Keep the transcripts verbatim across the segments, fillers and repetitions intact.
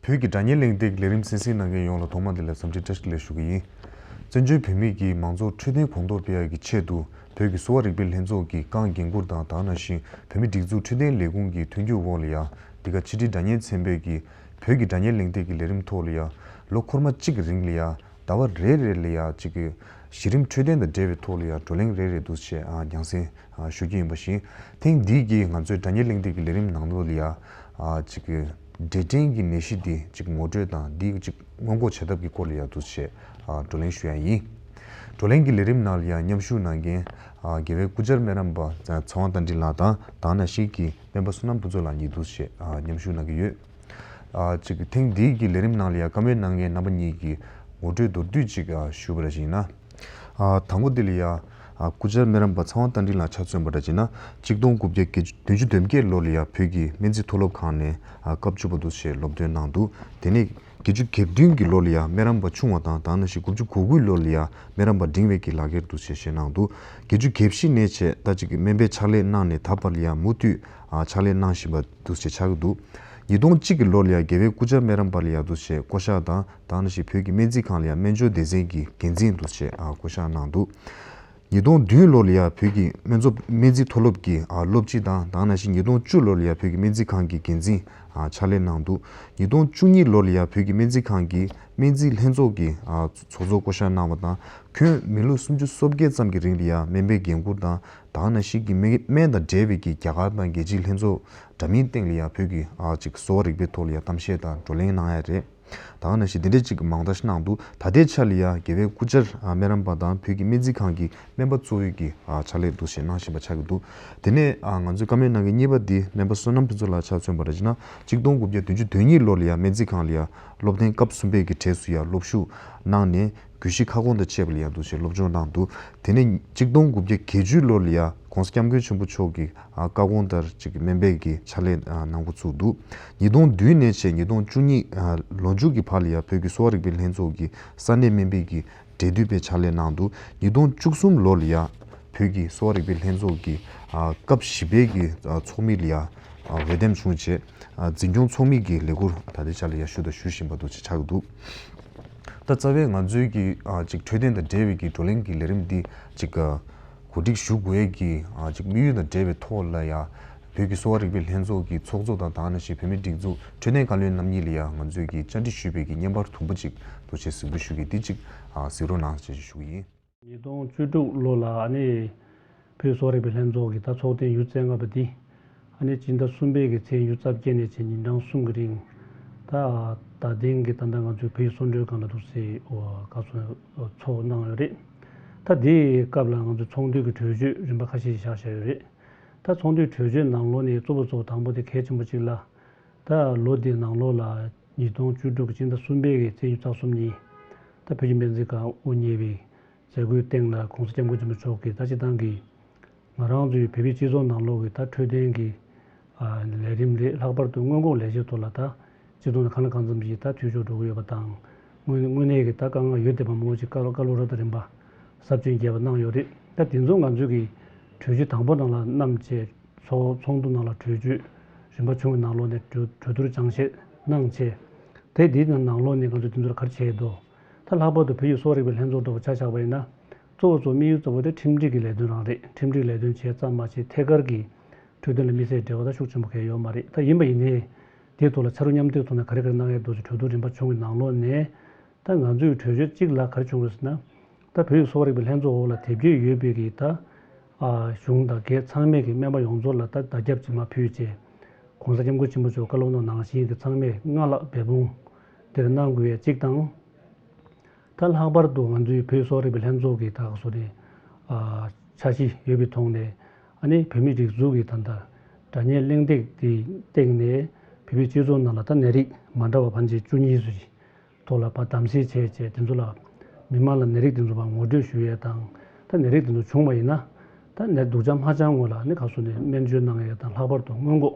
བོད་ཀྱི་སྒྲ་སྙན་གླེང་སྟེགས་ལས་རིམ་གསན་གཟིགས་གནང་མཁན་ཡོངས་ལ་ཐོག་མ་དེ་ལ་འཚམས་འདྲི་བཀྲ་ཤིས་བདེ་ལེགས་ཞུ་གི་ཡིན། བཙན་བྱོལ་བོད་མི་གི་མང་གཙོ་འཕྲོད་བསྟེན་གོང་མཐོར་སྤེལ་ཡག་གི་ཆེད་དུ་བོད་ཀྱི་གསོ་བ་རིག་པའི་ལྷན་ཚོགས་ཀྱིས་རྐང་འགན་འཁུར་དང་དེ་ནང་བཞིན་བོད་མིའི་སྒྲིག་འཛུགས་འཕྲོད་བསྟེན་ལས་ཁུངས་ཀྱི་མཐུན་འགྱུར་འོག་ལ་ཡ། འདི་ག་ཕྱི་དྲིལ་སྒྲ་སྙན་ཚན་པས་ཀྱི་བོད་ཀྱི་སྒྲ་སྙན་གླེང་སྟེགས་ཀྱི་ལས་རིམ་ཐོག་ལ་ཡ། ལོ་འཁོར་མ་གཅིག་གི་རིང་ལ་ཡ། ཟླ་བ་རེ་རེ་ལ་ཡ་གཅིག་གི་གཞི་རིམ་འཕྲོད་བསྟེན་དང་འབྲེལ་བའི་ཐོག་ལ་ཡ་བགྲོ་གླེང་རེ་རེ་འདུག་བྱས་ཨ་རྒྱང་སྲིང་ཨ་ཞུ་རྒྱུ་ཡིན་པ་བཞིན། ཐེངས་འདིའི་གི་ང་ཚོའི་སྒྲ་སྙན་གླེང་སྟེགས་ཀྱི་ལས་རིམ་ནང་ལོགས་ལ་ཡ་ཨ་གཅིག་གི་འབྲས་སྐྲན་གྱི་ནད་གཞི་འདི་གཅིག་ངོ་སྤྲོད་དང་འདི་གཅིག་སྔོན་འགོག་བྱ་ཐབས་ཀྱི་སྐོར་ལ་ཡ་འདུག་བྱས་ཨ་བགྲོ་གླེང་ཞུ་ཡ་ཡིན། བགྲོ་གླེང་གི་ལས་རིམ་ནང་ལ་ཡ་མཉམ་ཞུགས་གནང་མཁན་ཨ་རྒྱལ་བའི་སྐུ་བཅར་སྨན་རམས་པ་ཚེ་དབང་རྟ་མགྲིན་ལགས་དང་དེ་ནང་བཞིན་གྱི་སྨན་པ་བསོད་ནམས་ཕུན་ཚོགས་ལགས་གཉིས་འདུག་བྱས་ཨ་མཉམ་ཞུགས་གནང་གི་ཡོད། ཨ་གཅིག་ཐེངས་འདིའི་གི་ལས་རིམ་ནང་ལ་ཡང་བཀའ་མོལ་གནང་མཁན་རྣམ་པ་གཉིས་ཀྱི་ངོ་སྤྲོད་མདོར་བསྡུས་ཅིག་ཨ་ཞུས་པ་ར་ཞིག་ཡིན་ན། ཨ་དང་པོ་དེ་ལ་ཡང་ཨ་སྐུ་བཅར་སྨན་རམས་པ་ཚེ་དབང་རྟ་མགྲིན་ལགས་ཆ་མཚོན་པ་འདྲ་བྱས་ན་གཅིག་སྟོང་དགུ་བརྒྱ་བདུན་ཅུ་དོན་བརྒྱད་ལོ་ལ་ཡང་བོད་ཀྱི་སྨན་རྩིས་མཐོ་སློབ་ཁང་ནས་ཨ་སྐབས་བཅུ་པ་འདུག་ཅེས་སློབ་སྟོན་གནང་འདུག་དེ་ནས་བརྒྱད་ཅུ་གྱ་བདུན་གྱི་ལོ་ལ་ཡང་སྨན་རམས་པ་ཆུང་བ་དང་དེ་ནང་བཞིན་དགུ་བཅུ་གོ་དགུ་ལོ་ལ་ཡང་སྨན་རམས་པ་འབྲིང་བའི་གི་ལག་འཁྱེར་འདུག་ཅེས་བཞེས་གནང་འདུག་བརྒྱད་ཅུ་གྱ་བཞི་ནས་བྱས་ད་ཅིག་སྨན་པའི་ཕྱག་ལས་གནང་ནས་ད་བར་ལ་ཡང་མུ་མཐུད་ཨ་ཕྱག་ལས་གནང་བཞིན་པ་འདུག་ཅེས་ཆགས་ཀྱི་འདུག་ཉིས་སྟོང་གཅིག་གི་ལོ་ལ་ཡང་རྒྱལ་བའི་སྐུ་བཅར་སྨན་རམས་པ་ལ་ཡང་འདུག་ཅེས་བསྐོ་གཞག་དང་དེ་ནང་བཞིན་བོད་ཀྱི་སྨན་རྩིས་ཁང་ལ་ཡང་སྨན་སྦྱོར་སྡེ་ཚན་གྱི་འགན་འཛིན་འདུག་ཅེས་ཨ་བསྐོ་གཞག་གནང་འདུག་ཉིས་སྟོང་བདུན་ལོ་ལ་ཡང་བོད་ཀྱི་སྨན་རྩིས་སྨན་རྩིས་མཐོ་སློབ་ཀྱི་ཨ་སློབ་སྤྱི་དང་དེ་ནང་བཞིན་ཉིས་སྟོང་བཅུ་ལོ་ལ་ཡང་བོད་ཀྱི་སྨན་རྩིས་ཁང་གི་འགན་འཛིན་ཨ་ཕྱག་ལས་གནང་འདུག་ཉིས་སྟོང་བཅུ་གཉིས་ལོ་ལ་ཡང་བོད་ཀྱི་སྨན་རྩིས་ཁང་གི་སྨན་རྩིས་ལྷན་ཚོགས་ཀྱི་ཨ་ཚོགས་གཙོ་བསྐོ་གཞག་གནང་བ་དང་ཁྱོན་མི་ལོ་སུམ་ཅུ་སོ་བརྒྱད་ཙམ་གྱི་རིང་ལ་ཡང་སྨན་པའི་འགན་འཁུར་དང་དེ་ནང་བཞིན་གྱི་སྨན་སྨན་དང་འབྲེལ་བའི་གི་རྒྱ་གར་དང་རྒྱལ་སྤྱིའི་ལྷན་ཚོགས་འདྲ་མིན་སྟེང་ལ་ཡང་བོད་ཀྱི་ཨ་ཅིག་གསོ་བ་རིག་པའི་ཐོག་ལ་ཡང་གཏམ་བཤད་དང་བགྲོ་གླེང་གནང་ཡ་རེད། དེ་ནང་བཞིན་དེ་འདྲས་ཅིག་མང་དག་ཞིག་གནང་འདུག་ད་ལྟའི་ཆ་ལ་ཡང་རྒྱལ་བའི་སྐུ་བཅར་ཨ་སྨན་རམས་པ་དང་བོད་ཀྱི་སྨན་རྩིས་ཁང་གི་སྨན་པ་གཙོ་བོའི་གི་ཨ་ཕྱག་ལས་འདུག་ཅེས་གནང་བཞིན་པ་ཆགས་ཀྱི་འདུག་དེ་ནས་ཨ་ང་ཚོས་བཀའ་མོལ་གནང་མཁན་གཉིས་པ་འདི་སྨན་པ་བསོད་ནམས་ཕུན་ཚོགས་ལགས་ཆ་མཚོན་པ་འདྲ་བྱས་ན་གཅིག་སྟོང་དགུ་བརྒྱ་བདུན་ཅུ་དོན་གཉིས་ལོ་ལ་ཡང་སྨན་རྩིས་ཁང་ལ་ཡང་སློབ་ཐོན་སྐབས་གསུམ་པའི་གི་གྲས་སུ་ཡང་སློབ་ཞུགས་གནང་ནས་རྒྱུད་བཞི་ཁ་སྐོང་དང་བཅས་པ་ལ་ཡང་འདུག་ཅེས་སློབ་སྦྱོང་གནང་འདུག་དེ་ནས་གཅིག་སྟོང་དགུ་བརྒྱ་བརྒྱད་ཅུ་ལོ་ལ་ཡང་༸གོང་ས་༸སྐྱབས་མགོན་ཆེན་པོ་མཆོག་གི་ཨ་བཀའ་དགོངས་ལྟར་ཅིག་སྨན་པའི་གི་ཕྱག་ལས་ཨ་གནང་འགོ་ཚུགས་འདུག་ཉིས་སྟོང་བདུན་ནས་བྱས་ཉིས་སྟོང་བཅུ་གཉིས་ཨ་ལོ་མཇུག་གི་བར་ལ་ཡང་བོད་ཀྱི་གསོ་བ་རིག་པའི་ལྷན་ཚོགས་ཀྱི་ས་གནས་སྨན་པའི་གི་འབྲེལ་མཐུད་པའི་ཕྱག་ལས་གནང་འདུག་ཉིས་སྟོང་བཅུ་གསུམ་ལོ་ལ་ཡང་བོད་ཀྱི་གསོ་བ་རིག་པའི་ལྷན་ཚོགས་ཀྱི་ཨ་སྐབས་བཞི་པའི་གི་ཨ་ཚོགས་མི་ལ་ཡང་ཨ་འོས་འདེམས་བྱུང་རྗེས་ཨ་འཛིན་སྐྱོང་ཚོགས་མི་གི་ལས་ཁུར་ད་ལྟའི་ཆ་ལ་ཡང་ཞུ་དང་ཞུ་བཞིན་པ་འདུག་ཅེས་ཆགས་ཀྱི་འདུག་ད་རྩ་བའི་ང་ཚོའི་གི་ཨ་ཅིག་འཕྲོད་བསྟེན་དང་འབྲེལ་བའི་གི་བགྲོ་གླེང་གི་ལས་རིམ་འདི་ཅིག་ཨ་གོ་སྒྲིག་ཞུ་དགོས་ཡས་ཀྱི་ཨ་ཅིག་དམིགས་ཡུལ་དང་འབྲེལ་བའི་ཐོག་ལ་ཡང་བོད་ཀྱི་གསོ་བ་རིག་པའི་ལྷན་ཚོགས་ཀྱི་ཚོགས་གཙོ་དང་དེ་ནང་བཞིན་བོད་མིའི་སྒྲིག་འཛུགས་འཕྲོད་བསྟེན་བཀའ་བློན་རྣམ་གཉིས་ལ་ཡང་ང་ཚོས་ཀྱི་བཅར་འདྲི་ཞུས་པའི་གི་བརྙན་པར་དུམ་བུ་ཅིག་འདུག་ཅེས་གཟིགས་འབུལ་ཞུ་གི་འདི་ཅིག་ཨ་གཟིགས་རོགས་གནང་ཞེས་ཞུ་གི་ཡིན། ཉིས་སྟོང་བཅུ་དྲུག་ལོ་ལ་ཨ་ནི་བོད་གསོ་བ་རིག་པའི་ལྷན་ཚོགས་ཀྱི་ད་ཚོགས་ཐེངས་ཡུལ་ཚན་ལྔ་པ་འདི་ཨ་ནི་སྤྱི་ཟླ་གསུམ་པའི་གི་ཚེས་ཉི་ཤུ་རྩ་བརྒྱད་ནས་བྱས་ཉིན་གྲངས་གསུམ་གྱི་རིང་ད་ད་ཐེངས་ཀྱི་ད་ལྟ་ང་ཚོའི་བོད་ཀྱི་གསོལ་མགྲོན་ཁང་ལ་འདུག་སེ་བཀའ་ཚོགས་ཚོགས་གནང་ཡོད་རེད། ད་དེའི་སྐབས་ལ་ང་ཚོའི་ཚོགས་འདུའི་གི་གྲོས་ཆོད་རིམ་པ་ཁ་ཤས་ཤིག་བཞག་བཞག་ཡོད་རེད། ད་ཚོགས་འདུའི་གྲོས་ཆོད་ནང་ལོགས་ནས་གཙོ་བོ་གཙོ་བོ་དང་པོ་དེ་གལ་ཆེན་པོ་གཅིག་ལ། ད་ལོ་འདིའི་ནང་ལོགས་ལ་ཉིས་སྟོང་བཅུ་དྲུག་གི་སྤྱི་ཟླ་གསུམ་པའི་གི་ཚེས་ཉི་ཤུ་རྩ་གསུམ་ཉིན་ད་བོད་ཀྱི་སྨན་རྩིས་ཁང་དབུ་བརྙེས་པའི་མཛད་སྒོའི་སྟེང་ལ་༸གོང་ས་༸སྐྱབས་མགོན་ཆེན་པོ་མཆོག་གིས་ད་སྤྱིར་བཏང་གི་ང་རང་ཚོའི་བོད་པའི་སྤྱི་ཚོགས་ནང་ལོགས་ཀྱི་ད་འཕྲོད་བསྟེན་གྱི་ཨ་ལས་རིམ་རེད། ལྷག་པར་དུ་སྔོན་འགོག་ལས་གཞིའི་ཐོག་ལ་ད་སྤྱི་ཚོགས་ནང་གང་ལ་གང་འཚམ་ཞིག་ད་འཐུས་ཤོར་འགྲོ་གི་ཡོད་པ་དང་། དངོས་དངོས་གནས་ཀྱི་ད་དཀའ་ངལ་ཡོད་བསྡད་པ་མང་པོ་ཞིག་བཀའ་སློབ་བཀའ་སློབ་རབ་དང་རིམ་པ་ཟབ་ཅིང་རྒྱས་པ་གནང་ཡོད་རེད། ད་དེ་ཚོ་ང་ཚོས་ཀྱི་གྲོས་གཞི་དང་པོ་ནང་ལ་བསྣམས་བྱས་ཚོགས་ཚོགས་འདུ་ནང་ལ་གྲོས་ཆོད་རིམ་པ་བྱུང་བའི་ནང་ལོགས་ནས་གྲོས་གྲོས་བསྡུར་སྦྱང་བཤད་གནང་བྱས། དེ་དེའི་ནང་ལོགས་ནས་ང་ཚོས་དེ་ཚོར་ག་རེ་བྱས་འདུག་ད་ལྷག་པར་དུ་བོད་ཀྱི་གསོ་བ་རིག་པའི་ལྷན་ཚོགས་འདྲ་པོ་ཆ་བཞག་པ་ཡིན་ན། གཙོ་བོ་གཙོ་དམིགས་ཡུལ་གཙོ་བོ་དེ་ཁྲིམས་སྒྲིག་གི་ལས་དོན་རང་རེད། ཁྲིམས་སྒྲིག་ལས་དོན་བྱས་ཙམ་མ་ཟད་ཐད་ཀར་གྱི་འཕྲོད་བསྟེན་ལ་དམིགས་བསལ་འབྲེལ་བ་ད་ཤུགས་ཆེན་པོ་གང་ཡང་ཡོད་མ་རེད། ད་ཡིན་པ་ཡིན་ནའི་དེའི་ཐོག་ལ་ཕྱག་རོགས་མཉམ་འདེགས་ཐོག་ནས་ག་རེ་ག་རེ་གནང་ཡས་འདུག་ཅེས་གྲོས་བསྡུར་རིམ་པ་བྱུང་བའི་ནང་ལོགས་ནས། ད་ང་ཚོའི་གྲོས་ཆོད་གཅིག་ལ་ག་རེ་བྱུང་རེད་ཟེར་ན། ད་བོད་ཀྱི་གསོ་བ་རིག་པའི་ལྷན་ཚོགས་འོག་ལ་དེབ་སྐྱེལ་ཡོད་པའི་གི་ད་ཨ་གཞུང་དང་སྒེར་ཚང་མས་གི་སྨན་པ་ཡོངས་རྫོགས་ལ་ད་བརྡ་ཁྱབ་ཅིག་མར་ཕུལ་བྱས། ༸གོང་ས་༸སྐྱབས་མགོན་ཆེན་པོ་མཆོག་བཀའ་སློབ་གནང་ནང་བཞིན་གི་ཚང་མས་སྔར་ལྷག་འབད་འབུངས་དེར་གནང་དགོས་ཡས་གཅིག་དང་། ད་ལྷག་པར་དུ་ང་ཚོའི་བོད་གསོ་བ་རིག་པའི་ལྷན་ཚོགས་ཀྱི་ད་ག་སོ་རེ་ཨ་འཆར་གཞི་ཡོད་པའི་ཐོག་ནས་ཨ་ནི་བོད་མིའི་སྒྲིག་འཛུགས་ཀྱི་ད་ལྟ་སྒྲ་སྙན་གླེང་སྟེགས་དེའི་སྟེང་ནས་བོད་པའི་སྤྱི་ཚོགས་ནང་ལ་ད་ནད་རིགས་མ་འདྲ་བ་ཕལ་ཆེར་བཅུ་གཉིས་ཙམ་ཞིག་ཐོག་ལ་ཕར་གདམ་གསེས་བྱས་བྱས་དེ་ཚོ་ལ་མི་མང་ལ་ནད་རིགས་དེ་ཚོ་ཕར་ངོ་སྤྲོད་ཞུ་ཡས་དང་། ད་ནད་རིགས་དེ་ཚོ་བྱུང་བ་ཡིན་ན་ད་ནད་སྡུག་ཅག་མ་ཆགས་སྔོན་ལ་ནི་ག་སོ་ནས་སྨན་བཅོས་གནང་ཡས་དང་ལྷག་པར་དུ་སྔོན་འགོག་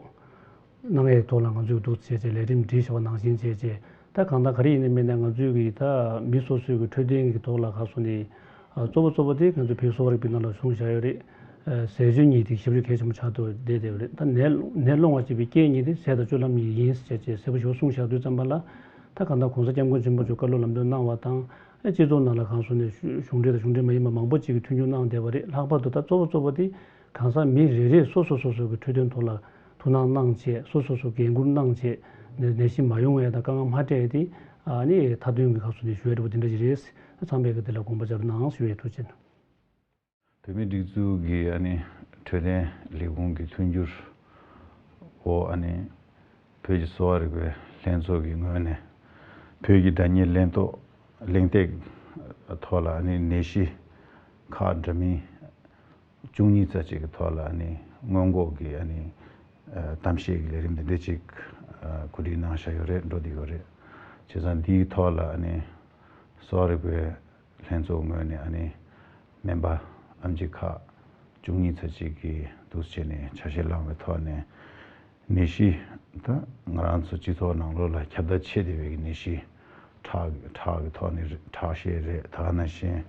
གནང་ཡས་ཐོག་ལ་ང་ཚོས་འདུག་བྱས་བྱས་ལས་རིམ་སྒྲིག་བཞག་པ་ནང་བཞིན་བྱས་བྱས། ད་གང་ལྟར་ག་རེ་ཡིན་ནའི་མིན་ནའི་ང་ཚོས་ཀྱི་ད་མི་སོ་སོའི་གི་འཕྲོད་བསྟེན་གྱི་ཐོག་ལ་ག་སོ་ནས་གཙོ་བོ་གཙོ་བོ་དེ་ང་ཚོའི་བོད་གསོ་བ་རིག་པའི་ནང་ལ་བྱུང་བཞག་ཡོད་རེད། ཟས་སྤྱོད་གཉིས་དེ་ཞབས་ཞུ་གལ་ཆེན་པོ་ཆགས་ཐུབ་བསྡད་བསྡད་པ་རེད། ད་ནད་ནད་སློང་བ་བྱེད་པའི་རྐྱེན་གཉིས་དེ་ཟས་དང་སྤྱོད་ལམ་གཉིས་ཡིན་ཟེར་བྱས་གསལ་པོ་ཞིག་གསུངས་བཞག་དུས་ཙམ་པ་ལ། ད་གང་ལྟར་༸གོང་ས་༸སྐྱབས་མགོན་ཆེན་པོ་མཆོག་བཀའ་སློབ་ལམ་སྟོན་གནང་བ་དང་། སྤྱི་ཚོགས་ནང་ལ་གང་སོང་ནས་གཞུང་འབྲེལ་དང་གཞུང་འབྲེལ་མ་ཡིན་པ་མང་པོ་ཅིག་གིས་མཐུན་འགྱུར་གནང་བསྡད་པ་རེད། ལྷག་པར་དུ་ད་གཙོ་བོ་གཙོ་བོ་དེ་གང་ཟག་མི་རེ་རེས་སོ་སོ་སོ་སོ་གི་འཕྲོད་བསྟེན་ཐོག་ལ་ཐུགས་སྣང་གནང་བྱས། སོ་སོ་སོ་འགན་འཁུར་གནང་བྱས། ནད་ནད་གཞི་མ་ཡོང་བའི་དང་དཀའ་ངལ་མ་འཕྲད་དེ། ཨ་ནི་མཐའ་དོན་གྱི་སྐབས་སུ་ནས་ཞུ་ཡ་འདྲ་པོ་དེ་འདྲ་ཞིག་རེད། ཚང་མས་ཀྱི་དེ་ལ་དགོངས་པ་འཇགས་རོགས་གནང་ཞུ་ཡས། ཐུགས་རྗེ་ཆེ། བོད་མིའི་སྒྲིག་འཛུགས་ཀྱི་ཨ་ནི་འཕྲོད་བསྟེན་ལས་ཁུངས་ཀྱི་མཐུན་འགྱུར་འོག་ཨ་ནི་བོད་ཀྱི་གསོ་བ་རིག་པའི་ལྷན་ཚོགས་ཀྱི་ངོས་ནས་བོད་ཀྱི་སྒྲ་སྙན་གླེང་ཐོག་གླེང་སྟེགས་ཐོག་ལ་ཨ་ནི་ནད་གཞི་ཁག་འདྲ་མིན་བཅུ་གཉིས་ཙམ་ཅིག་གི་ཐོག་ལ་ཨ་ནི་སྔོན་འགོག་གི་ཨ་ནི་ཨ་གཏམ་བཤད་ཀྱི་ལས་རིམ་འདི་འདྲ་ཅིག་ཨ་གོ་སྒྲིག་གནང་བཞག་ཡོད་རེད། འགྲོ་བསྡད་ཡོད་རེད། བྱས་ཙང་འདིའི་ཐོག་ལ་ཨ་ནི་གསོ་བ་རིག་པའི་ལྷན་ཚོགས་ངོས་ནས་ཨ་ནི་སྨན་པ་ཨེམ་ཆི་ཁག་བཅུ་གཉིས་ཙམ་ཅིག་གིས་འདུག་སེ་བྱས་ནས་ཆ་ཤས་བླངས་པའི་ཐོག་ནས་ནད་གཞི་ད་ང་རང་ཚོ་སྤྱི་ཚོགས་ནང་ལོགས་ལ་ཁྱབ་གདལ་ཆེ་བསྡད་པའི་ནད་གཞི་ཁྲག་ཁྲག་གི་ཐོག་ནས་རེད། ཁྲག་ཤེད་རེད། ད་ག་ནང་བཞིན་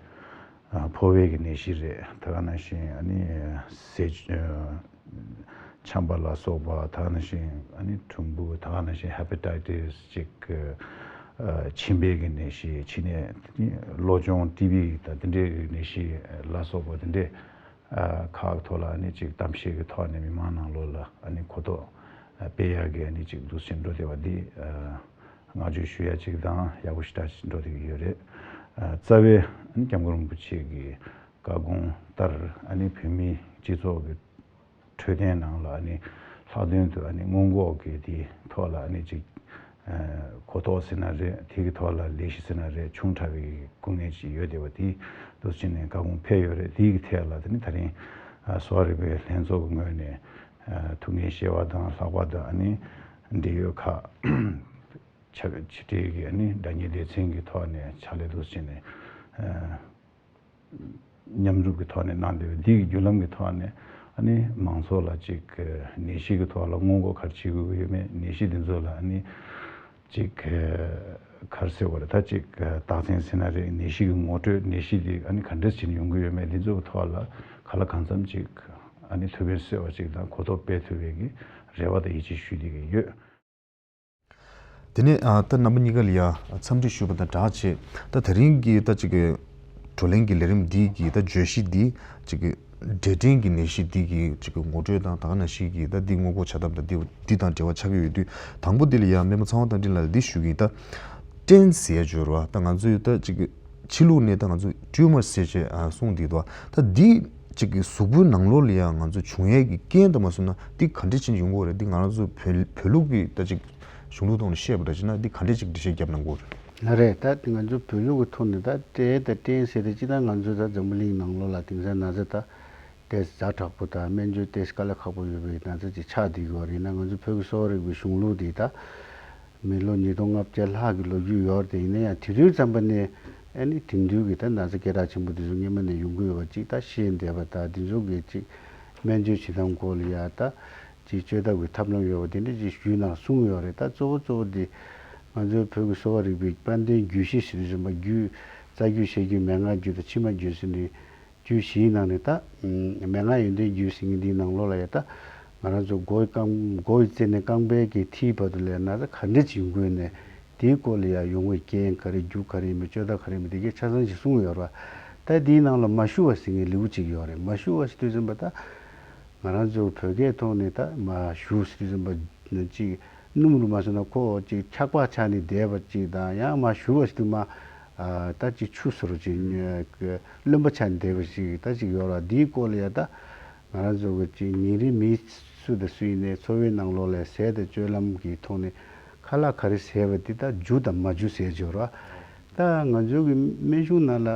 ཨ་ཕོ་བའི་གི་ནད་གཞི་རེད། ད་ག་ནང་བཞིན་ཨ་ནི་ཟས་ཨ་ཆམ་པ་ལ་སོགས་པ། ད་ག་ནང་བཞིན་ཨ་ནི་གྲུམ་བུ། ད་ག་ནང་བཞིན་ཧེ་པ་ཊའི་ཊིས་ཅིག་ཨ་མཆིན་པའི་གི་ནད་གཞི། ཕྱི་ནས་གློ་གཅོང་ཊི་བི་དང་དེ་འདྲའི་གི་ནད་གཞི་ལ་སོགས་པ་དེ་འདྲའི་ཨ་ཁག་ཐོག་ལ་ཨ་ནི་ཅིག་གཏམ་བཤད་ཀྱི་ཐོག་ནས་མི་མང་ནང་ལོགས་ལ་ཨ་ནི་གོ་རྟོགས་ཨ་སྤེལ་ཡག་གི་ཨ་ནི་ཅིག་འདུག་སེ་འགྲོ་བསྡད་པ་འདི་ཨ་བསྔགས་བརྗོད་ཞུ་ཡ་ཅིག་དང་ཡག་པོ་ཞེ་དྲག་ཅིག་འགྲོ་བསྡད་ཀྱི་ཡོད་རེད། ཨ་རྩ་བའི་ཨ་ནི་སྐྱབས་མགོན་རིན་པོ་ཆེ་གི་བཀའ་དགོངས་ལྟར་ཨ་ནི་བོད་མིའི་སྤྱི་ཚོགས་ཀྱི་འཕྲོད་བསྟེན་ནང་ལ་ཨ་ནི་ལྷག་དོན་དུ་ཨ་ནི་སྔོན་འགོག་གི་དེའི་ཐོག་ལ་ཨ་ནི་ཅིག་ཨ་གོ་རྟོགས་ཟེར་ན་རེད། དེ་གི་ཐོག་ལ་ལས་གཞི་ཟེར་ན་རེད། ཆུང་དྲགས་པའི་སྐུ་ངལ་ཅིག་ཡོད་བསྡད་པ་དེ་འདུག་སེ་བྱས་ནས་བཀའ་དགོངས་ཕེབས་ཡོད་རེད། དེ་གི་ཐད་ལ་དེ་ནི་ད་རིང་ཨ་གསོ་བ་རིག་པའི་ལྷན་ཚོགས་ཀྱི་ངོས་ནས་ཨ་ཐུགས་འགན་བཞེས་པ་དང་། ལྷག་པར་དུ་ཨ་ནི་འབྲེལ་ཡོད་ཁག་ཕྱག་ཕྱི་དྲིལ་གྱི་ཨ་ནི་སྒྲ་སྙན་སྡེ་ཚན་གྱི་ཐོག་ནས་ཕྱག་ལས་འདུག་སེ་བྱས་ནས་ཨ་མཉམ་རུབ་ཀྱི་ཐོག་ནས་གནང་བསྡད་པ་འདི་གི་བརྒྱུད་ལམ་གྱི་ཐོག་ནས་ཨ་ནི་མང་ཚོགས་ལ་ཅིག་ནད་གཞི་གི་ཐོག་ལ་སྔོན་འགོག་ག་རེ་བྱེད་དགོས་ཀྱི་ཡོད་མེད། ནད་གཞི་འདི་ཚོ་ལ་ཨ་ནི་ཅིག་ག་རེ་ཟེར་བ་རེད། ད་ཅིག་རྟགས་མཚན་ཟེར་ན་རེད། ནད་གཞི་གི་ངོ་སྤྲོད། ནད་གཞི་འདི་ཨ་ནི་ག་འདྲ་བྱས་ནས་ཡོང་གི་ཡོད་མེད། འདི་ཚོ་གི་ཐོག་ལ་གང་ལ་གང་འཚམ་ཅིག་ཨ་ནི་ཐུགས་ཕན་གསོས་པ་ཅིག་དང་གོ་རྟོགས་སྤེལ་ཐུབ་པའི་གི་རེ་བ་དང་ཡིད་ཆེས་ཞུ་བསྡད་ཀྱི་ཡོད། དེ་ནས་ཨ་ད་རྣམ་པ་གཉིས་ཀ་ལ་ཡ་འཚམས་འདྲི་ཞུས་པ་དང་སྦྲགས་བྱས། ད་དེ་རིང་གི་ད་ཅིག་གི་བགྲོ་གླེང་གི་ལས་རིམ་འདི་གི་ད་བརྗོད་གཞི་འདི་ཅིག་གི་འབྲས་སྐྲན་གྱི་ནད་གཞི་འདི་གི་ཅིག་གི་ངོ་སྤྲོད་དང་། ད་ག་ནང་བཞིན་གྱི་ད་འདི་སྔོན་འགོག་བྱ་ཐབས་དང་འདི་འདི་དང་འབྲེལ་བ་ཆགས་ཀྱི་ཡོད་དུས། དང་པོ་འདི་ལ་ཡ་སྨན་པ་ཚེ་དབང་རྟ་མགྲིན་ལགས་ལ་འདི་ཞུ་གི་ཡིན། ད་སྐྲན་ཟེར་ཡ་སྦྱོར་བ་ད་ང་ཚོས་ད་ཅིག་གི་ཕྱི་ལུགས་ནས་ད་ང་ཚོ་ཊིའུ་མར་ཟེར་བྱས་ཨ་གསུངས་འདུག་ད། ད་འདི་ཅིག་གི་གཟུགས་པོའི་ནང་ལོགས་ལ་ཡང་ང་ཚོ་བྱུང་ཡས་ཀྱི་རྐྱེན་དུ་མ་སོང་ན་འདི་ག་འདྲ་ཅིག་ཡོང་གི་ཡོད་རེད། འདི་ང་རང་ཚོ་བོད་བོད་ལུགས་ཀྱི་ད་ཅིག་གཞུང་ལུགས་ཐོག་ནས་བཤད་པ་འདྲ་ཅིག་ན་འདི་ག་འདྲ་ཅིག་འགྲེལ་བཤད་རྒྱབ་གནང་གི་ཡོད་རེད། ལགས་རེད། ད་འདི་ང་ཚོ་བོད་ལུགས་ཀྱི་ཐོག་ནས་ད་འབྲས་དང་སྐྲན་ཟེར་དེ་ཅི་ད་ང་ཚོ་ད་འཛམ་བུ་གླིང་ནང་ལོགས་ལ་དེང་སང་ན་ཚ་ད་ཏོག་ཙམ་ཛ་དྲག་པོ་དང་སྨན་བཅོས་ཏོག་ཙམ་དཀའ་ལས་ཁག་པོ་ཡོད་པའི་ན་ཚ་ཅིག་ཆགས་བསྡད་ཡོད་རེད། ན་ང་ཚོ་བོད་ཀྱི་གསོ་བ་རིག་པའི་གཞུང་ལུགས་འདི་ད་མི་ལོ་ཉིས་སྟོང་ལྔ་བརྒྱ་ལྷག་གི་ལོ་རྒྱུས་ཡོད་རེད། དེ་ཡིན་ན་ཡང་དེ་དུས་ཙམ་པ་ནས་ཨ་ནི་དེང་དུས་ཀྱི་ད་ན་ཚ་སྐད་གྲགས་ཆེན་པོ་དེ་ཚོ་སྔོན་མ་ནས་ཡོང་གི་ཡོད་པ་ཅིག་ད་ཤེས་བསྡད་པ་དང་། དེ་ཚོ་གི་ཅིག་སྨན་བཅོས་བྱེད་སྟངས་སྐོར་ལ་ཡ་ད་ཅིག་བཅོས་ཐབས་ཀྱི་ཐབས་ལམ་ཡོད་པ་དེ་འདྲ་ཅིག་ཞུས་ནང་གསུངས་ཡོད་རེད། ད་གཙོ་བོ་གཙོ་བོ་དེ་ང་ཚོའི་བོད་ཀྱི་གསོ་བ་རིག་པའི་དཔལ་ལྡན་རྒྱུད་བཞི་ཟེར་དུས་ཙམ་པ་རྒྱུད་རྩ་རྒྱུད་བཤད་རྒྱུད་མན་ངག་རྒྱུད་དང་ཕྱི་མ་རྒྱུད་ཟེར་ནས། རྒྱུད་བཞིའི་ནང་ནས་ད་མན་ངག་ཡོན་ཏན་རྒྱུད་ཟེར་མཁན་འདིའི་ནང་ལོགས་ལ་ཡ་ད་ང་རང་ཚོ་མགོ་བའི་རྐང་མགོ་བའི་རྩེ་ནས་རྐང་པའི་གི་མཐིལ་བར་དུ་ལ་ན་ཚ་ག་འདྲ་ཅིག་ཡོང་གི་ཡོད་ནས། དེའི་སྐོར་ལ་ཡ་ཡོང་བའི་རྐྱེན་ག་རེ། རྒྱུ་ག་རེ་ཡིན་པ། བཅོས་ཐབས་ག་རེ་ཡིན་པ། དེ་གའི་ཆ་ཚང་ཞིག་གསུངས་ཡོད་རེད་བ། ད་དེའི་ནང་ལ་མ་ཞུ་བ་ཟེར་མཁན་ལེའུ་གཅིག་ཡོད་རེད། མ་ཞུ་བ་ཟེར་དུས་ཙམ་པ་ད་ང་རང་ཚོ་བོད་སྐད་ཐོག་ནས་ད་མ་ཞུ་ཟེར་དུས་ཙམ་པ་ཅིག་སྣུམ་རུ་མ་སོང་ན་ཁོ་ཅིག་འཁྱག་པ་ཆགས་ནས་བསྡད་པ་ཅིག་དང་། ཡང་མ་ཞུ་བ་ཞིག་ཏུ་མ་ཨ་ད་ཅིག་ཆུ་ཟེར་རོ་ཅིག་རློན་པ་ཆགས་ནས་བསྡད་པ་ཞིག་ད་ཅིག་ཡོད་ར། འདིའི་སྐོར་ལ་ཡ་ད་ང་རང་ཚོ་གི་ཅིག་ཉིན་རེ་མི་སུ་དང་སུ་ཡིན་ནའི་འཚོ་བའི་ནང་ལོགས་ལ་ཟས་དང་སྤྱོད་ལམ་གྱི་ཐོག་ནས་ཁ་ལག་ག་རེ་ཟས་པ་འདི་ད་འཇུ་དང་མ་འཇུ་ཟེར་ཡོད་ར། ད་ང་ཚོ་གི་སྨན་གཞུང་ནང་ལ་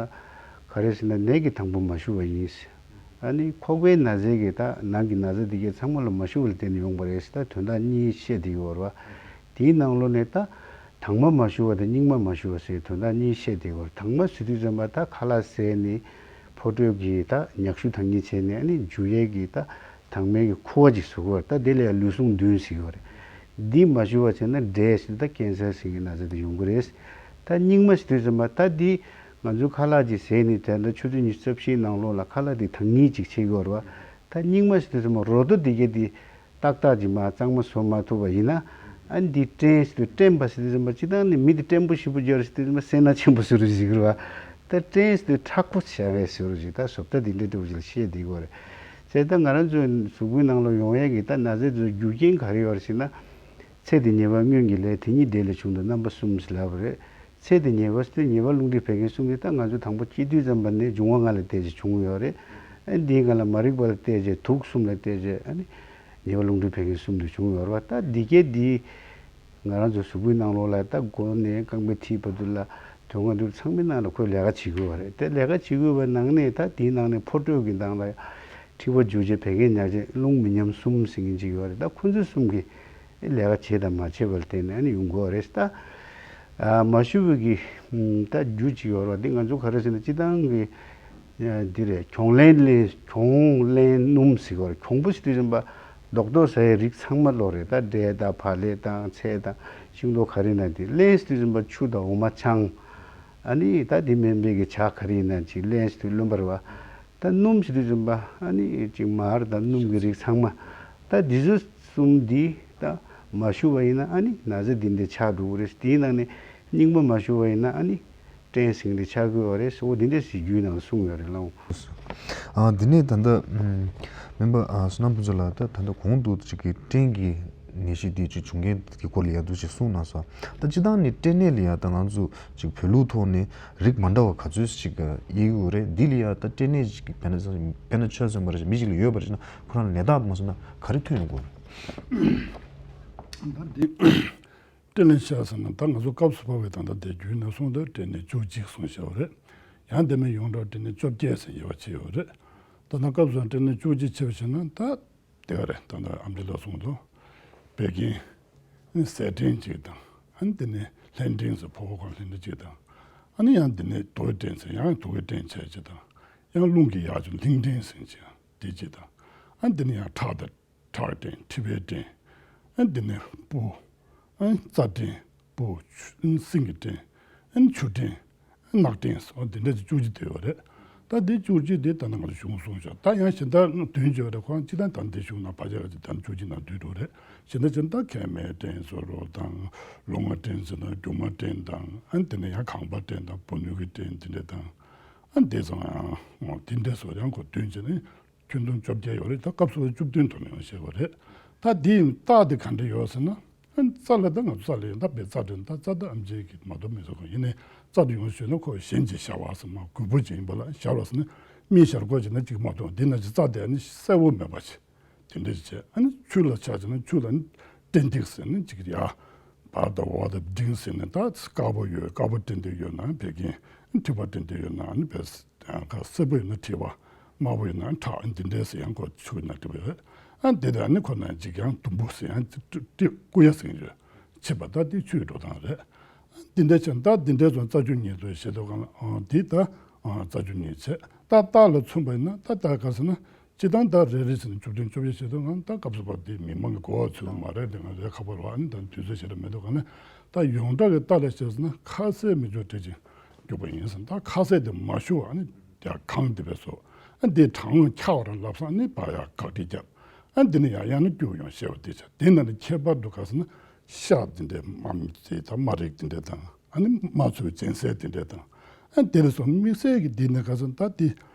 ག་རེ་ཟེར་ན་ནད་ཀྱི་དང་པོ་མ་ཞུ་བ་ཡིན། ཨ་ནི་ཁོག་པའི་ན་ཚའི་གི་ད་ནང་གི་ན་ཚ་འདི་གའི་ཚང་མ་ལ་མ་ཞུ་བར་བརྟེན་ནས་ཡོང་པ་རེད་ཟེར། ད་དོན་དག་གཉིས་བཤད་དེ་ཡོད་རེད་བ། དེའི་ནང་ལོགས་ནས་ད་དྭངས་མ་མ་ཞུ་བ་དང་སྙིགས་མ་མ་ཞུ་བ་ཟེར་དོན་དག་གཉིས་བཤད་དེ་ཡོད་རེད། དྭངས་མ་ཟེར་དུས་ཙམ་པ་ད་ཁ་ལག་ཟས་ནས་ཕོ་དྲོད་ཀྱི་ད་མྱག་ཤུ་ཐང་ཉིད་བྱས་ནས་ཨ་ནི་འཇུ་ཡས་ཀྱི་ད་དྭངས་མའི་གི་ཁུ་བ་ཅིག་བཟོ་གི་ཡོད་རེད། ད་དེ་ལ་ཡང་ལུས་ཟུངས་བདུན་ཟེར་གི་ཡོད་རེད། འདི་མ་ཞུ་བ་བྱས་ན་འབྲས་ཟེར་ད་ཀན་སར་ཟེར་གི་ན་ཚ་དེ་ཡོང་གི་རེད། ད་སྙིགས་མ་ཟེར་དུས་ཙམ་པ་ད་འདི་ང་ཚོའི་ཁ་ལག་ཅིག་ཟས་ནས་ད་ལྟ་ཆུ་ཚོད་ཉི་ཤུ་རྩ་བཞིའི་ནང་ལོགས་ལ་ཁ་ལག་དེ་དྭངས་སྙིགས་ཅིག་ཕྱེ་གི་ཡོད་རེད་བ། ད་རྙིང་མ་ཟེར་དུས་ཙམ་པ་རོ་ཏོ་འདི་གས་འདི་ཏག་ཏག་ཅིག་མར་གཙང་མ་བཟོ་མ་ཐུབ་པ་ཡིན་ན། ཨ་ནི་འདི་བཀྲེན་ཟེར་དུས་བཀྲེན་པ་ཟེར་དུས་ཙམ་པ་སྤྱིར་བཏང་ནི་མི་འདི་བཀྲེན་པོ་ཞེ་པོ་ཅིག་ཡོད་རེད་ཟེར་དུས་ཙམ་པ་སེར་སྣ་ཆེན་པོ་བཟོ་རུ་ཞིག་རེད་བ། ད་བཀྲེན་ཟེར་དུས་མཁྲེགས་པོ་བྱ་བའི་ཟེར་རུ་ཞིག་ད་བཟོ་ལྟ་འདི་འདྲ་འདྲ་བོ་ཞིག་ལ་བཤད་བསྡད་ཀྱི་ཡོད་རེད། བྱས་ཙང་ང་རང་ཚོའི་གཟུགས་པོའི་ནང་ལ་ཡོང་ཡས་ཀྱི་ད་ན་ཚ་ཚོའི་རྒྱུ་རྐྱེན་ག་རེ་ཡོད་རེད་ཟེར་ན། ཚེ་འདི་ཉེས་པ་སྔོན་གྱི་ལས། དེ་ཉིད་འབྲས་ལས་བྱུང་དང་རྣམ་པ་གསུམ་ཟེར་ལབ་པ་རེད། ཚེ་འདི་ཉེས་པ་ཟེར་དུས་ཉེས་པ་རླུང་མཁྲིས་བད་ཀན་གསུམ་གྱིས་ད་ང་ཚོ་དང་པོ་སྐྱེས་དུས་ཙམ་པ་ནས་འབྱུང་བ་ལྔ་ལ་བལྟས་བྱས་བྱུང་ཡོད་རེད། ཨ་འདིའི་སྒང་ལ་མ་རིག་པ་ལ་བལྟས་བྱས་དུག་གསུམ་ལ་བལྟས་བྱས་ཨ་ནི་ཉེས་པ་རླུང་མཁྲིས་བད་ཀན་གསུམ་དུ་བྱུང་ཡོད་རེད་བ། ད་འདི་གས་འདི་ང་རང་ཚོ་གཟུགས་པོའི་ནང་ལོགས་ལ་ད་མགོ་ནས་རྐང་པའི་མཐིལ་བར་དུ་ལ་དོན་ལྔ་འདུལ་ཚང་མའི་ནང་ལ་ཁོས་ལས་ཀ་བྱེད་དགོས་པ་རེད། དེ་ལས་ཀ་བྱེད་དགོས་པའི་ནང་ནས་ད་དེའི་ནང་ནས་ཕོ་དཀྲོལ་གྱི་ནང་ལ་མཁྲིས་པ་འཇུ་བྱེད་བད་ཀན་མྱག་བྱེད་རླུང་མི་ཉམས་གསུམ་ཟེར་མཁན་ཅིག་ཡོད་རེད། ད་ཁོ་ཚོ་གསུམ་གྱིས་ལས་ཀ་བྱེད་དང་མ་བྱེད་པར་བརྟེན་ནས་ཨ་ནི་ཡོང་གི་ཡོད་རེད། ད་ཨ་མ་ཞུ་བའི་གི་ད་རྒྱུ་ཅིག་ཡོད་རེད་བ། འདི་ང་ཚོ་ག་རེ་ཟེར་ན་སྤྱིར་བཏང་གི་འདི་རེད། གྱོང་ལེན་ལེན་གྱོང་ལེན་སྣུམ་ཟེར་གི་ཡོད་རེད། གྱོང་པོ་ཟེར་དུས་ཙམ་པ་རྡོག་རྡོག་ཟ་ཡའི་རིགས་ཚང་མ་ལོག་རེད། ད་འབྲས་དང་བག་ལེབ་དང་ཚལ་དང་ཤིང་ཏོག་ག་རེ་ན་དེ། ལེན་ཟེར་དུས་ཙམ་པ་ཆུ་དང་འོ་མ་ཆང་། ཨ་ནི་ད་དེ་མིན་པའི་གི་ཇ་ག་རེ་ཡིན་ན་ཅིག་ལེན་ཟེར་དུས་རློན་པ་རེད་བ། ད་སྣུམ་ཟེར་དུས་ཙམ་པ་ཨ་ནི་ཅིག་མར་དང་སྣུམ་གྱི་རིགས་ཚང་མ། ད་འདི་ཚོ་གསུམ་འདི་ད་མ་ཞུ་བ་ཡིན་ན་ཨ་ནི་ན་ཚ་འདི་འདྲ་ཆགས་འགྲོ་གི་རེད། དེའི་ནང་ནས་རྙིང་པ་མ་ཞུ་བ་ཡིན་ན་ཨ་ནི་བཀྲེན་ཟེར་མཁན་འདི་ཆགས་ཀྱི་ཡོད་རེད་ཟེར། འོ་འདི་འདྲ་ཞིག་རྒྱུད་ནང་གསུངས་ཡོད་རེད་ལགས། ཨ་འདི་ནས་ད་ལྟ་སྨན་པ་བསོད་ནམས་ཕུན་ཚོགས་ལགས། ད་ད་ལྟ་གོང་དུ་ཅིག་གི་བཀྲེན་གྱི་ནད་གཞི་འདི་ཅིག་བྱུང་མཁན་གྱི་སྐོར་ལ་ཡང་འདུག་ཅིག་གསུངས་གནང་སོང་། ད་སྤྱིར་བཏང་ནི་བཀྲེན་ནད་ལ་ཡང་ད་ང་ཚོ་ཅིག་བོད་ལུགས་ཐོག་ནས་རིགས་མ་འདྲ་བ་ག་ཚོད་ཅིག་དབྱེ་གི་ཡོད་རེད། འདི་ལ་ཡང་ད་བཀྲེན་ནད་ཅིག་དཔེར་ན་དཔེར་ན་ཆོས་ཟེར་བ་རེད། མི་ཞིག་ལ་ཡོད་པ་རེད་ན་ཁོ་རང་ལ་ནད་རྟགས་མ་སོང་ན་ག་རེ་ཐོན་ཡོང་གི་ཡོད་རེད། ད་འདི་བཀྲེན་ལན་བཤད་ཟེར་ན་ད་ང་ཚོ་སྐབས་སུ་བབས་པའི་ད་ལྟ་དེ་རྒྱུན་ནས་སོང་དུས་བཀྲེན་ནད་བཅུ་གཅིག་གསུངས་བཞག་པ་རེད། ཡང་དེ་མིན་ཡོངས་གྲགས་བཀྲེན་ནད་བཅོ་བརྒྱད་ཟེར་ཡོད་པ་ཅིག་ཡོད་རེད། ད་ལྟ་སྐབས་སུ་བཀྲེན་ནད་བཅུ་གཅིག་བྱས་པ་བྱས་ན་ད། དེ་ག་རེད། ད་ལྟ་ཨམ་ཆི་ལགས་གསུངས་འདུག་བད་ཀན། ཨ་ནི་ཟས་བཀྲེན་གཅིག་དང་། ཨ་ནི་དེ་ནས་ལྷན་བཀྲེན་ཟེར་ཕོ་བ་ཁོ་ལྷན་བཀྲེན་གཅིག་དང་། ཨ་ནི་ཡང་དེ་ནས་དོ་བཀྲེན་ཟེར་ཡང་དོ་བཀྲེན་བྱས་གཅིག་དང་། ཡང་རླུང་གི་ཡག་ཅུང་ལྷིང་བཀྲེན་ཟེར་གཅིག་དེ་གཅིག་དང་། ཨ་ནི་དེ་ནས་ཡང་ཁྲག་དང་ཁྲག་བཀྲེན་མཁྲིས་པའི་བཀྲེན། ཨ་ནི་དེ་ནས་སྤུ། ཨ་ནི་རྩ་བཀྲེན། སྤུ། ཆུ། ཨ་ནི་སེང་གེ་བཀྲེན། ཨ་ནི་ཆུ་བཀྲེན། ནག་བཀྲེན་སོགས་འདི་འདྲ་ཅིག་བཅུ་གཅིག་དེ་ཡོད་རེད། ད་འདི་བཅུ་གཅིག་དེ་ད་ནང་ལ་གཞུང་གསུངས་ཤག་ད་ཡང་གཞན་དག་དོན་བྱེད་པ་རེད། ཁོ་རང་སྤྱིར་བཏང་ད་འདི་གཞུང་ནང་ཕལ་ཆེར་ག་ཅིག་ད་བཅུ་གཅིག་ནང་འདུས་འགྲོ་རེད། གཞན་དག་གཞན་དག་མཁལ་མའི་བཀྲེན་བཟོ་འདྲ་དང་། ལུས་ངག་བཀྲེན་ཟེར་ན་རྒྱུ་མ་བཀྲེན་དང་། ཨ་ནི་དེ་ནས་ཡང་ཁང་པ་བཀྲེན་དང་སྦུག་ནུས་ཀྱི་བཀྲེན་འདི་འདྲ་དང་། ཨ་ནི་དེ་ཚོ་ཡང་འདི་འདྲ་སོགས་ཡང་ཁོ་དོན་བྱེད་ནས། ཁྱོན་བསྡོམས་བཅོ་བརྒྱད་ཡོད་རེད། ད་སྐབས་སུ་བཅུ་བདུན་དུ་ནས་ཡང་བཤད་པ་རེད། ད་འདིའི་རྟགས་དེ་ག་འདྲ་ཡོད་ཟེར་ན། རྩ་ལ་ད་ང་ཚོ་རྩ་ལ་ཡོད་ད་པའི་རྩ་དྲན་ད་རྩ་ད་ཨམ་ཆི་གི་མ་གཏོགས་མི་ཚོ་གང་ཡིན་ནའི་རྩ་དུ་ཡོང་ཞུས་ན་ཁོ་གཞན་གྱི་ཤ་བ་ཟེར་མ་རྒུད་པོ་ཅིག་ཡིན་པ་ལ་ཤ་བ་ཟེར་ན་མི་ཤ་རྒོད་ཅིག་ན་ཅིག་མ་གཏོགས་འདི་ན་ཅིག་རྩ་དེ་ཨ་ནི་གསལ་པོ་མེད་པ་ཅིག་དེ་འདྲ་ཅིག་བྱས། ཨ་ནི་ཆུ་ལ་ཆ་བྱས་ན་ཆུ་ལ་ནི་བཀྲེན་ཏིག་ཟེར་ནི་ཅིག་ཡ། བར་དང་འོག་དང་འབྲིང་ཟེར་ནས་ད་དཀར་པོ་ཡོད། དཀར་པོ་བཀྲེན་ཏིག་ཡོད་ན་བད་ཀན། མཁྲིས་པ་བཀྲེན་ཏིག་ཡོད་ན་ནི་བད་ཀན། སེར་པོ་ཡོད་ན་མཁྲིས་པ། དམར་པོ་ཡོད་ན་ཁྲག་འདི་འདྲས་ཟེར་ཡང་ཁོ་ཆུ་ན་འགྲིབ་ཡོད། ཨ་འདི་དང་ནི་ཁོ་ན་འཇིག་ཡང་དུམ་བུ་ཟེར་ཡང་ཀྲི་ཀྲི་ཀུ་ཡ་ཟེར་ཡོད། ཆེ་བ་ད་འདི་ཆུའི་འགྲོ་སྟངས་རེད། འདི་འདྲས་བྱས་ད་འདི་འདྲས་སོང་རྩ་བཅུ་གཉིས་དུ་བྱེད་དུ་གང་ལ་འདི་ད་རྩ་བཅུ་གཉིས་བྱས་ད་རྟགས་ལ་མཚོན་པ་ཡིན་ན་ད་ད་ག་ཟེར་ན། སྤྱིར་བཏང་ད་རེ་རེ་བྱས་ནས་བཅུ་བདུན་བཅོ་བརྒྱད་བྱེད་དུས་ང་ད་སྐབས་སུ་བབས་དེ་མི་མང་གི་གོ་བ་ཚུད་པ་མ་རེད་དེ་ང་རེ་ཁག་པོ་རེད་བ། ཨ་ནི་ད་དུས་ཚོད་ཞེ་དྲག་མི་འདུག་ག་ནས་ད་ཡོངས་གྲགས་ཀྱི་རྟགས་ལ་བྱས་ཟེར་ན་ཁ་ཟས་མི་འཇུ་དེ་ཅིག་རྒྱུག་པ་ཡིན་ཟེར། ད་ཁ་ཟས་དེ་མ་ཞུ་བ་ཨ་ནི་ཡར་གང་དེ་བས་སོ། ཨ་འདི་གྲང་བ་འཁྱག་པ་རང་ལབ་སོང་ཨ་ནི་ཕར་ཡར་བཀག་སྒྲིལ་རྒྱབ། ཨ་འདི་ནི་ཡར་ཡང་ནི་སྐྱུག་ཡོང་ཤེས་པ་དེ་ཆགས། དེ་ན་ནི་ཁྱད་པར་དུ་ག་ཟེར་ན་ཤ་འདི་འདྲའི་དམར་མི་ཚེ་ད་དམར་རིགས་འདི་འདྲ་དང་། ཨ་ནི་དམར་ཚོས་སྦྱིན་སྲེག་དེ་འདྲས་དང་། ཨ་དེ་ལས་སོང་དམིགས་བསལ་གྱི་འདི་ནི་ག་ཚོད་ད་དེ་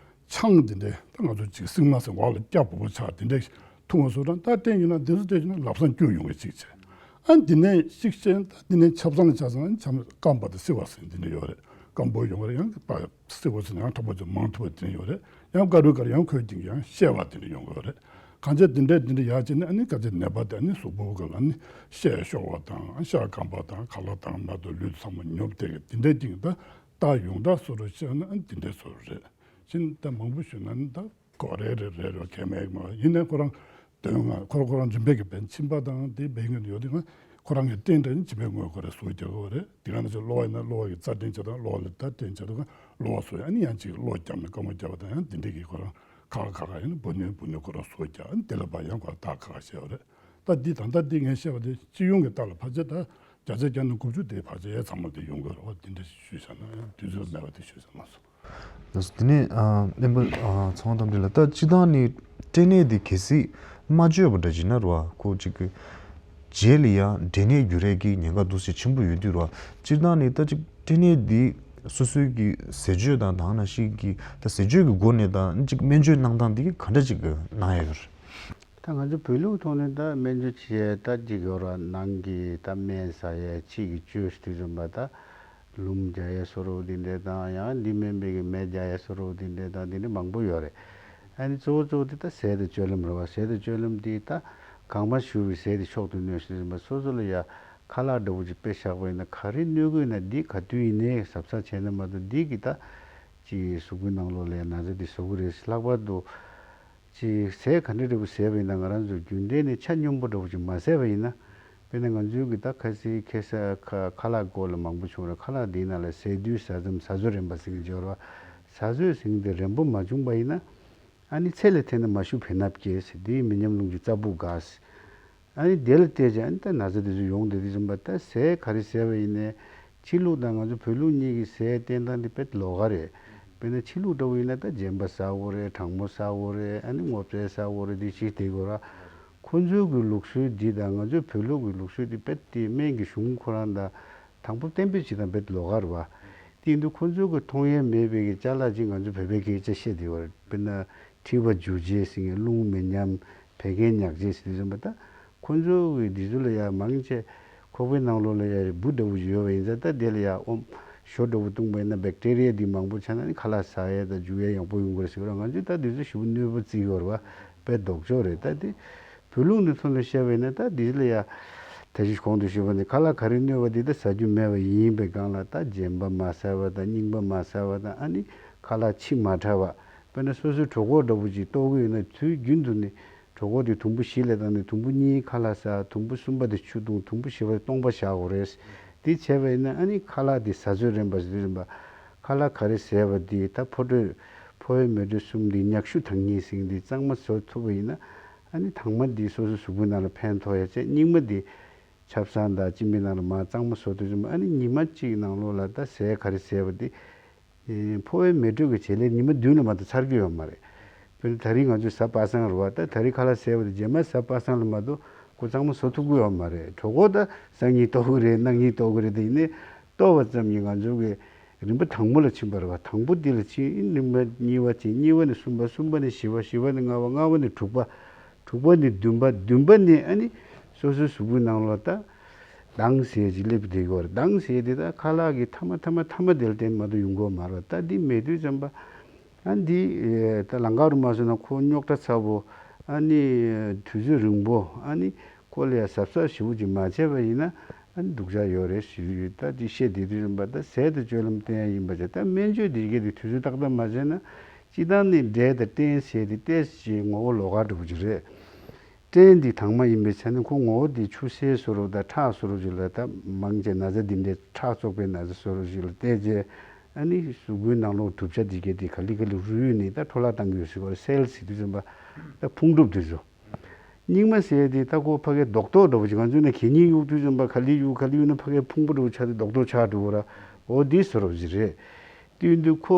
ཆང་དེ་འདྲས་ད་ང་ཚོ་ཅིག་སྲིང་མ་ཟེར་འོག་ལ་སྐྱ་སྦུབ་པོ་ཆགས་དེ་འདྲས་འཐུང་བ་སོགས་དང་ད་བསྟན་ཡིན་ན་དེ་ཚོ་བལྟས་ཡིན་ན་ལབ་སང་སྐྱུག་ཡོང་གི་ཅིག་བྱས། ཨ་འདི་ནས་ཤིག་བཤད་ད་འདི་ནས་ཆབ་གསང་ལ་ཆ་ཚང་ཆམ་སྐམ་པ་དང་བསིལ་བ་ཟེར་འདི་འདྲས་ཡོད་རེད། སྐམ་པོ་ཡོང་རེད། ཡང་པ་བསིལ་པོ་ཟེར་ན་ཡང་དྲག་པོ་ཅིག་མང་ཐུབ་པ་དེ་འདྲས་ཡོད་རེད། ཡང་དཀར་པོའི་ཁར་ཡང་ཁོལ་གྱིན་ཡང་བཤལ་བ་དེ་འདྲ་ཡོང་གི་ཡོད་རེད། གང་ཅི་དེ་འདྲས་དེ་འདྲ་ཡག་ཅིག་ནི་ཨ་ནི་ག་ཚོད་ནད་པ་དེ་ཨ་ནི་གཟུགས་པོ་ག་ལ་ནི་བཤལ་ཤོར་བ་དང་ཤ་སྐམ་པ་དང་ཁ་ལག་དང་མ་གཏོགས་ལུས་ཚང་མ་ཉོབ་བསྡད་གི་དེ་འདྲས་ཅིག་ད་ད་ཡོངས་གྲགས་སོ་རུ་བཤད་ན་ཨ་ནི་དེ་འདྲས་སོ་རུ་རེད། ཕྱིན་ད་མང་པོ་ཞུས་ན་ནི་ད་གོ་རེ་རེ་རེ་རེ་གལ་མེད་མ་ཡིན་ནའི་ཁོ་རང་དོན་ང་ཁོ་རང་ཁོ་རང་རིམ་པས་ཀྱི་བན་ཕྱིན་པ་དང་དེ་བན་ངན་ཡོད་དེ་ང་ཁོ་རང་གི་རྟེན་འདྲ་ནི་ཕྱིན་པའི་ངོས་ཁོ་རེ་སོ་རྒྱག་གི་རེད། དེ་ག་ནང་བཞིན་གློ་བ་ཡིན་ན་གློ་བ་གི་རྩ་རྟེན་བྱེད་དང་གློ་བ་ལ་ད་རྟེན་བྱེད་དང་གློ་བ་སོ་ཡ་ཨ་ནི་ཡང་ཅིག་གློ་བརྒྱབ་ནས་སྐམ་པོ་བརྒྱབ་པ་དང་ཡང་དེ་འདྲས་ཀྱི་ཁོ་རང་ཁ་ཁ་ཁ་ཁ་ཡིན་ན་སྦུག་ནུས་སྦུག་ནུས་ཁོ་རང་སོ་རྒྱག་ཨ་ནི་དེ་ལ་བ་ཡང་ཁོ་རང་ད་ཁ་ཁ་བཤད་པ་རེད། ད་འདི་ད་ལྟ་འདི་ངས་བཤད་པ་དེ་སྤྱི་ཡོངས་ཀྱི་རྟགས་ལ་ཕལ་ཆེར་ད་བརྒྱ་ཆ་བརྒྱ་ནས་དགུ་བཅུ་དེ་ཕལ་ཆེར་ཡས་ཚང་མ་དེ་ཡོང་གི་རེད་བ། འདི་འདྲ་ཞིག་ཞུས་བཞག་ན་དུས་ཚོད་མེད་པ་དེ་ཞུས་བཞག་མ་སོང་། ལགས་སོ། དེ་ནས་ཨ་སྨན་པ་ཨ་ཚེ་དབང་རྟ་མགྲིན་ལགས། ད་སྤྱིར་བཏང་ནས་སྐྲན་ནད་འདི་གལ་སྲིད་མ་བཅོས་པ་འདྲ་ཅིག་ན་རེད་བ། ཁོ་ཅིག་གི་རྗེས་ལ་ཡང་འབྲས་ནད་འགོས་རེས་ཀྱི་ཉེན་ཁ་འདུག་སེ་ཆེན་པོ་ཡོད་དུས་རེད་བ། སྤྱིར་བཏང་ནས་ད་ཅིག་སྐྲན་ནད་འདི་སོ་སོའི་གི་ཟས་སྤྱོད་དང་དེ་ནང་བཞིན་གྱི་ད་ཟས་སྤྱོད་ཀྱི་སྒོ་ནས་ད་ཅིག་སྨན་བཅོས་གནང་སྟངས་འདི་ག་འདྲ་ཅིག་གནང་ཡ་ཡོད་རེད། ད་ང་ཚོ་བོད་ལུགས་ཐོག་ནས་ད་སྨན་བཅོས་བྱེད་ཡས་ད་ཅིག་ཡོད་ར། ནང་གི་ད་སྨན་ཟ་ཡས། ཕྱི་གི་བཅོས་དུས་ཙམ་པ་ད་ལུམ་རྒྱག་ཡས་བཟོ་འདྲ་པོ་འདི་འདྲས་དང་། ཡང་འདི་སྨན་པའི་གི་མེ་རྒྱག་ཡས་བཟོ་འདྲ་པོ་འདི་འདྲས་དང་། འདི་འདྲས་མང་པོ་ཡོད་རེད། ཨ་ནི་གཙོ་བོ་གཙོ་བོ་དེ་ད་ཟས་དང་སྤྱོད་ལམ་རེད་བ། ཟས་དང་སྤྱོད་ལམ་དེ་ད་གང་མ་ཞུ་བའི་ཟས་དེ་མཆོག་ཏུ་གནོད་དུས་ཙམ་པ་སོ་སོ་ལ་ཡ་ཁ་ལག་འདྲ་པོ་ཅིག་དཔེ་བཞག་པ་ཡིན་ན། ག་རེ་གནོད་ཀྱི་ཡོད་ན་འདི་ག་དུས་ཡིན་ནའི་གཟབ་གཟབ་བྱས་ན་མ་གཏོགས་འདི་གི་ད་ཅིག་གཟུགས་པོའི་ནང་ལོགས་ལ་ཡ་ན་ཚ་འདི་བཟོ་གི་རེད། ལྷག་པར་དུ་ཅིག་ཟས་ག་འདྲ་འདྲ་པོ་བཟས་པ་ཡིན་ན། ང་རང་ཚོ་རྒྱུན་ལྡན་ནས་ཆ་སྙོམས་པོ་འདྲ་པོ་ཅིག་མ་བཟས་པ་ཡིན་ན། དཔེར་ན་ང་ཚོའི་གི་ད་ཁ་སང་ཁ་སང་ཁ་ཁ་ལག་སྐོར་ལ་མང་པོ་བྱུང་རེད། ཁ་ལག་འདིའི་ནང་ལ་ཟས་དུས་ཟ་མཚམས་ཟ་ཟོས་རན་པ་ཟེར་གྱི་ཡོད་རེད་བ། ཟ་ཟོས་ཟེར་གྱི་འདི་རན་པོ་མ་བྱུང་པ་ཡིན་ན། ཨ་ནི་ཚེ་ལ་ཐེབས་ན་མ་ཞུ་བེ་སྣབས་སྐྱེ་ཟེར། འདིའི་མི་ཉམས་རླུང་གི་རྩ་སྦུག་འགག་ཟེར། ཨ་ནི་དེ་ལ་བལྟས་ཀྱང་ཨ་ནི་ད་ན་ཚ་དེ་ཚོ་ཡོང་བསྡད་དུས་ཙམ་པ། ད་ཟས་ག་རེ་བཟས་པ་ཡིན་ནའི་ཕྱི་ལུགས་དང་ང་ཚོ་བོད་ལུགས་གཉིས་ཀྱི་ཟས་བསྟེན་སྟངས་དེ་དཔེ་ལོགས་ཀ་རེད། དཔེར་ན་ཕྱི་ལུགས་འདྲ་པོ་ཡིན་ན་ད་རྗེན་པ་ཟ་དགོས་རེད། གྲང་མོ་ཟ་དགོས་རེད། ཨ་ནི་སྔོ་ཚལ་ཟ་དགོས་རེད། དེ་ཅིག་དེ་དགོས་ར། ཁོ་ཚོའི་གི་ལུགས་སྲོལ་འདི་དང་ང་ཚོའི་བོད་ལུགས་ཀྱི་ལུགས་སྲོལ་འདི་དཔེ་དེ་སྨན་གྱི་གཞུང་ཁོ་རང་དང་དང་པོ་གཏན་འབེབས་བྱེད་སྟངས་དཔེ་ལོགས་ཀ་རེད་བ། དེ་ཡིན་དུས་ཁོ་ཚོའི་གི་མཐོང་ཡས་མེད་པའི་གི་ཅ་ལག་ཅིག་ང་ཚོ་བོད་པའི་སྐད་ཆ་བཤད་བསྡད་ཡོད་རེད། དཔེར་ན་མཁྲིས་པ་འཇུ་བྱེད་ཟེར་མཁན། རླུང་མི་ཉམས། བད་ཀན་མྱག་བྱེད་ཟེར་དུས་ཙམ་པ། ད་ཁོ་ཚོ་གི་འདི་ཚོ་ལ་ཡ་མང་ཆེ་ཁོག་པའི་ནང་ལོགས་ལ་ཡ་འབུ་འདྲ་པོ་ཞིག་ཡོད་པ་ཡིན་ཙང་། ད་དེ་ལ་ཡ་ཨོམ་ཞོ་འདྲ་པོ་བཏུངས་པ་ཡིན་ན་བེག་ཊེ་རི་ཡ་འདི་མང་པོ་ཆགས་ན་ནི་ཁ་ལག་ཟ་ཡས་དང་འཇུ་ཡས་ཡག་པོ་ཡོང་གི་རེད་ཟེར་གི་རེད། ང་ཚོས་ད་འདི་ཚོ་ཞེ་པོ་གནོད་པ་བརྩི་གི་ཡོད་རེད་བ། དཔེ་ལྡོག་ཕྱོགས་རེད། ད་དེ་བོད་ལུགས་ནས་ཐོག་ནས་བཤད་པ་ཡིན་ན། ད་འདི་ལ་ཡ་ད་ཅི་གོང་དུ་ཞུས་པ་ནི་ཁ་ལག་ག་རེ་གནོད་པ་འདི་ད་ཟ་རྒྱུ་མེད་པ་ཡིན་པའི་སྒང་ལ། ད་རྗེན་པ་མ་ཟ་བ་དང་། རྙིང་པ་མ་ཟ་བ་དང་། ཨ་ནི་ཁ་ལག་ཕྱི་མ་དྲགས་པ། དཔེར་ན་སོ་སོའི་གྲོད་ཁོག་འདྲ་པོ་ཅིག་ལྟོགས་ཀྱི་ཡོད་ན། དུས་རྒྱུན་དུ་ནི་གྲོད་ཁོག་དེ་དུམ་བུ་བཞི་ལ་བཏང་ནས་དུམ་བུ་གཉིས་ཁ་ལག་ཟ། དུམ་བུ་གསུམ་པ་དེ་ཆུ་འཐུང་། དུམ་བུ་བཞི་པ་དེ་སྟོང་པ་བཞག་དགོས་རེད། དེ་བྱས་པ་ཡིན་ན་ཨ་ནི་ཁ་ལག་དེ་ཟ་ཚོད་རན་པ་ཟེར་དུས་ཙམ་པ། ཁ་ལག་ག་རེ་བཟས་པ་དེ་ད་ཕོ་དྲོད། ཕོ་བའི་མེ་དྲོད་གསུམ་དེ་མྱག་ཤུ་དང་གཉིས་ཟེར་མཁན་དེ་གཙང་མ་བཟོ་ཐུབ་པ་ཡིན་ན། ཨ་ནི་དྭངས་མ་དེ་སོ་སོའི་གཟུགས་པོའི་ནང་ལ་ཕན་ཐོགས་ཡ་བྱས། རྙིང་མ་དེ་ཆབ་གསང་དང་སྤྱི་མི་ནང་ལ་མར་གཙང་མ་བཟོ་དུས་ཙམ་པ། ཨ་ནི་ཉི་མ་གཅིག་ནང་ལོགས་ལ་ད་ཟས་ག་རེ་བཟས་པ་དེ། ཨེ། ཕོ་བའི་མེ་དྲོད་ཀྱི་བྱེད་ལས་ཉི་མ་བདུན་ལ་མ་གཏོགས་ཚར་གྱི་ཡོད་མ་རེད། དཔེར་ན་ད་རིང་ང་ཚོས་གཟའ་པ་སངས་རེད་བ། ད་ད་རིང་ཁ་ལག་བཟས་པ་དེ་རྗེས་མ་གཟའ་པ་སངས་ལ་མ་གཏོགས་ཁོ་གཙང་མ་བཟོ་ཐུབ་ཀྱི་ཡོད་མ་རེད། གྲོད་ཁོག་ད་སང་ཉིན་ལྟོགས་ཀྱི་རེད། གནངས་ཉིན་ལྟོགས་ཀྱི་རེད། དེ་ཡིན་ནའི་ལྟོགས་པ་ཙམ་གྱིས་ང་ཚོ་གི་རིམ་པ་དང་པོ་ལ་ཕྱིན་པ་རེད་བ། དང་པོ་འདི་ལ་ཕྱིན། རིམ་པ་གཉིས་པ་ཕྱིན། གཉིས་པ་ནས་གསུམ་པ། གསུམ་པ་ནས་བཞི་པ། བཞི་པ་ནས་ལྔ་པ། ལྔ་པ་ནས་དྲུག་པ། དྲུག་པ་ནས་བདུན་པ། བདུན་པ་ནས་ཨ་ནི་སོ་སོའི་གཟུགས་པོའི་ནང་ལོགས་ད་མདངས་ཟེར་ཅིག་སླེབས་བསྡད་ཀྱི་ཡོད་རེད། མདངས་ཟེར་དེ་ད་ཁ་ལག་གི་མཐའ་མ་མཐའ་མ་མཐའ་མ་དེ་ལ་བརྟེན་མ་གཏོགས་ཡོང་གི་ཡོད་མ་རེད། ད་འདི་མེད་དུས་ཙམ་པ། ཨ་འདི་ད་ལམ་ཁ་རུ་མ་སོང་ན་ཁོ་རྙོག་དྲ་ཚ་པོ། ཨ་ནི་དུས་ཚོད་རིང་པོ། ཨ་ནི་ཁོ་ལ་ཡ་གཟབ་གཟབ་ཞེ་པོ་ཅིག་མ་བྱས་པ་ཡིན་ན། ཨ་ནི་སྡུག་ཅག་ཡོད་རེད་ཞུ་ཡི། ད་འདི་བཤད་བསྡད་དུས་ཙམ་པ། ད་ཟས་དང་སྤྱོད་ལམ་བསྟེན་ཡ་ཡིན་པ་བྱས། ད་སྨན་བཅོས་འདི་གས་དེ་དུས་ཚོད་ཏག་ཏག་མ་བྱས་ན། སྤྱིར་བཏང་ནས་འབྲས་དང་སྐྲན་ཟེར་དེ་ཏོག་ཙམ་ངོ་བོ་ལོགས་ཀ་འདྲ་པོ་ཅིག་རེད། སྐྲན་འདི་དྭངས་མ་ཡིན་པའི་ཆ་ནས་ཁོ་ངོ་བོ་འདི་ཆུ་སེར་བཟོ་འདྲ་པོ་དང་ཁྲག་བཟོ་འདྲ་པོ་ཅིག་ལ། ད་མང་ཆེ་ན་ཚ་འདི་འདྲའི་ཁྲག་བཙོག་པའི་ན་ཚ་བཟོ་འདྲ་པོ་ཅིག་ལ་བལྟས་རྗེས། ཨ་ནི་གཟུགས་པོའི་ནང་ལོགས་གྲུབ་ཆ་འདི་གས་དེ་ག་ལེ་ག་ལེ་རུལ་ནས་ད་འཕྲོ་བརླག་བཏང་གི་ཡོད་ཟེར་བ་རེད། སེལ་ཟེར་དུས་ཙམ་པ་ད་ཕུང་གྲུབ་དེ་ཚོ། རྙིང་མ་ཟེར་དེ་ད་ཁོ་ཕ་གིའི་རྡོག་རྡོག་འདྲ་པོ་ཅིག་ང་ཚོ་ནས་གད་སྙིགས་གཡུག་དུས་ཙམ་པ། ག་ལེ་གཡུག་ག་ལེ་གཡུག་ན་ཕ་གིའི་ཕུང་པོ་འདྲ་པོ་ཆགས་ཏེ་རྡོག་རྡོག་ཆགས་འགྲོ་གི་ར། འོ་འདི་བཟོ་འདྲ་པོ་ཅིག་རེད། དེ་ཡིན་དུས་ཁོ་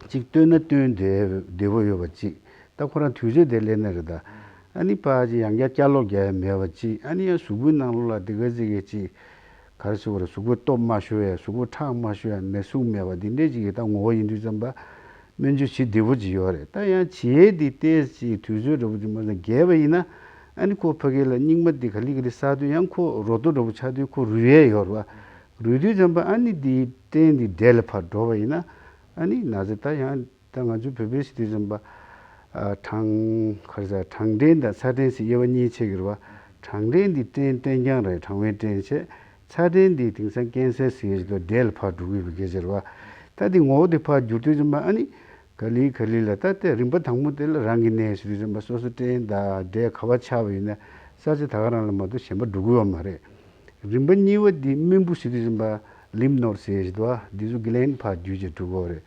ཅིག་བཏོན་ན་བཏོན་བདེ་བདེ་པོ་ཡོད་པ་ཅིག་ད་ཁོ་རང་དུས་ཚོད་དེ་སླེབས་ན་རེད་ད། ཨ་ནི་ཕར་ཅིག་ཡང་བསྐྱར་བསྐྱར་ལོག་རྒྱག་ཡ་མེད་པ་ཅིག་ཨ་ནི་ཡང་གཟུགས་པོའི་ནང་ལོགས་ལ་དེ་ག་ཅིག་གི་ཅིག་ག་རེ་ཟེར་དགོས་རེད། གཟུགས་པོ་སྟོབས་མ་ཤོར་ཡ། གཟུགས་པོ་ཁྲག་མ་ཤོར་ཡ། མེ་ཟུག་མེད་པ་འདི་འདྲས་ཅིག་གི་ད་ངོ་བོ་ཡིན་དུས་ཙམ་པ། སྨན་བཅོས་བྱེད་བདེ་པོ་ཅིག་ཡོད་རེད། ད་ཡང་བྱེད་ཡས་འདི་ཏོག་ཙམ་དུས་ཚོད་འདྲ་པོ་ཅིག་མ་ཟིན་རྒྱས་པ་ཡིན་ན། ཨ་ནི་ཁོ་ཕ་གི་ལ་རྙིང་མ་འདི་ག་ལེ་ག་ལེ་བསགས་དུས་ཡང་ཁོ་རོ་ཏོ་འདྲ་པོ་ཆགས་དུས་ཁོ་རུལ་ཡས་ཡོད་རེད་བ། རུལ་དུས་ཙམ་པ་ཨ་ནི་འདི་སྐྲན་འདི་འབྲས་ལ་ཕར་འགྲོ་བ་ཡིན་ན། ཨ་ནི་ན་ཚ་ད་ཡང་ད་ང་ཚོའི་བོད་པའི་ཟེར་དུས་ཙམ་པ། ཨ་གྲང་ག་རེ་ཟེར། གྲང་སྐྲན་དང་ཚ་སྐྲན་ཟེར་དབྱེ་བ་གཉིས་ཕྱེ་གི་རེད་བ། གྲང་སྐྲན་འདི་སྐྲན་སྐྲན་རྐྱང་རེད། གྲང་བའི་སྐྲན་བྱས། ཚ་སྐྲན་འདི་དེང་སང་ཀན་སར་ཟེར་ཡས་ཞིག་འདུག་འབྲས་ལ་ཕར་འགྲོ་གི་ཡོད་པའི་སྐད་ཆ་རེད་བ། ད་འདི་ངོ་བོ་དེ་ཕར་འགྱུར་དུས་ཙམ་པ་ཨ་ནི་ག་ལེ་ག་ལེ་ལ་ད་ལྟའི་རིམ་པ་དང་པོ་དེ་ལ་རང་གི་ནད་ཟེར་དུས་ཙམ་པ་སོ་སོ་སྐྲན་དང་འབྲས་ག་པར་ཆགས་པ་ཡིན་ན་ས་ཆ་ད་ག་རང་ལ་མ་གཏོགས་གཞན་པ་འགྲོ་གི་ཡོད་མ་རེད། རིམ་པ་གཉིས་པ་འདི་རྨེན་བུ་ཟེར་དུས་ཙམ་པ་ལིམ་ནོཌ་ཟེར་ཡས་ཞིག་འདུག་བ། འདི་ཚོ་གི་ལན་ཕར་བརྒྱུད་བྱས་འགྲོ་གི་ཡོད་རེད།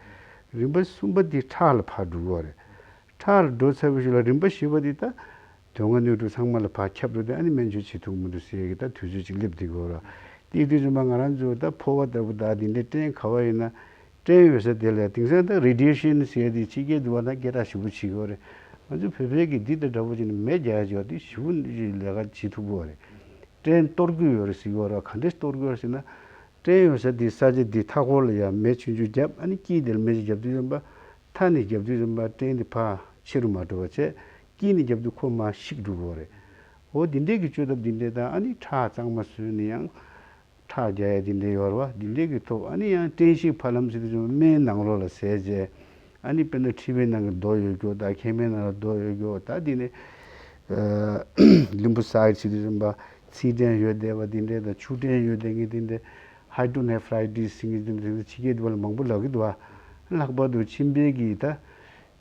རིམ་པ་གསུམ་པ་འདི་ཁྲག་ལ་ཕར་འགྲོ་གི་ཡོད་རེད། ཁྲག་ལ་འགྲོ་ཚར་བའི་གཞུག་ལ་རིམ་པ་བཞི་པ་འདི་ད་དོན་ལྔ་སྣོད་དྲུག་ཚང་མ་ལ་ཕར་ཁྱབ་འགྲོ་དུས་ཨ་ནི་སྨན་བཅོས་བྱེད་ཐུབ་མི་འདུག་ཟེར་གི་ད་དུས་ཚོད་ཅིག་སླེབས་བསྡད་ཀྱི་ཡོད་རེད། དེ་དུས་ཙམ་པ་ང་རང་ཚོ་ད་ཕོ་བ་ལྟ་བུ་ད་འདི་འདྲའི་སྐྲན་ག་པར་ཡོད་ན། སྐྲན་ཡོད་ས་དེ་ལ་དེང་སང་ད་རེ་ཌི་ཡེ་ཤན་ཟེར་ཡ་དེ་ཕྱི་རྒྱལ་དུ་བ་ན་སྐད་གྲགས་ཞེ་པོ་བྱེད་ཀྱི་ཡོད་རེད། ང་ཚོ་བོད་པའི་གི་འདི་དང་འདྲ་པོ་བྱས་ནས་མེ་རྒྱག་ཡ་བྱས་པ་དེ་ཞེ་པོ་ལས་ཀ་བྱེད་ཐུབ་ཀྱི་ཡོད་རེད། སྐྲན་གཏོར་གྱི་ཡོད་རེད་ཟེར་གྱི་ཡོད་རེད། ག་འདྲས་གཏོར་གྱི་ཡོད་རེད་ཟེར་ན། སྐྲན་ཡོད་ས་དེ་ས་ཆ་དེ་མཐའ་འཁོར་ལ་ཡ་མེ་ཆུང་ཆུང་བརྒྱབ། ཨ་ནི་དཀྱིལ་དེར་མེ་ཞིག་བརྒྱབ་དུས་ཙམ་པ། མཐའ་ནས་བརྒྱབ་དུས་ཙམ་པ་སྐྲན་དེ་ཕར་ཕྱི་རུ་མ་འགྲོ་བ་བྱས། དཀྱིལ་ནས་བརྒྱབ་དུས་ཁོ་མར་བཤིག་འགྲོ་གི་ཡོད་རེད། འོ་དེ་འདྲས་ཀྱི་བཅོས་ཐབས་དེ་འདྲས་དང་། ཨ་ནི་ཁྲག་གཙང་མ་བཟོས་ནས་ཡང་ཁྲག་རྒྱག་ཡ་དེ་འདྲས་ཡོད་རེད་བ། དེ་འདྲས་ཀྱི་ཐོག་ཨ་ནི་ཡང་སྐྲན་བཤིག་ཕ་ལམ་ཟེར་དུས་ཙམ་པ་སྨན་ནང་ལོགས་ལ་བཟས་བྱས། ཨ་ནི་དཔེར་ན་མཁྲིས་པའི་ནང་གི་རྡོ་ཡོད་རྒྱུ་དང་། མཁལ་མའི་ནང་ལ་རྡོ་ཡོད་རྒྱུ་དང་། དེ་ནས་ལིམ་ཕོ་སའིཌ་ཟེར་དུས་ཙམ་པ་ཚིལ་སྐྲན་ཡོད་བསྡད་པ་དེ་འདྲས་དང་། ཆུ་སྐྲན་ཡོད་བསྡད་མཁན་དེ་འདྲས། ཧའི་ཌོ་ནེ་ཕི་རའི་ཊི་སི་ཟེར་མཁན་དེ་འདྲས་ཕྱི་རྒྱལ་དུ་བ་ལ་མང་པོ་ལབ་ཀྱི་འདུག་བ། ལྷག་པར་དུ་མཆིན་པའི་གི་ད་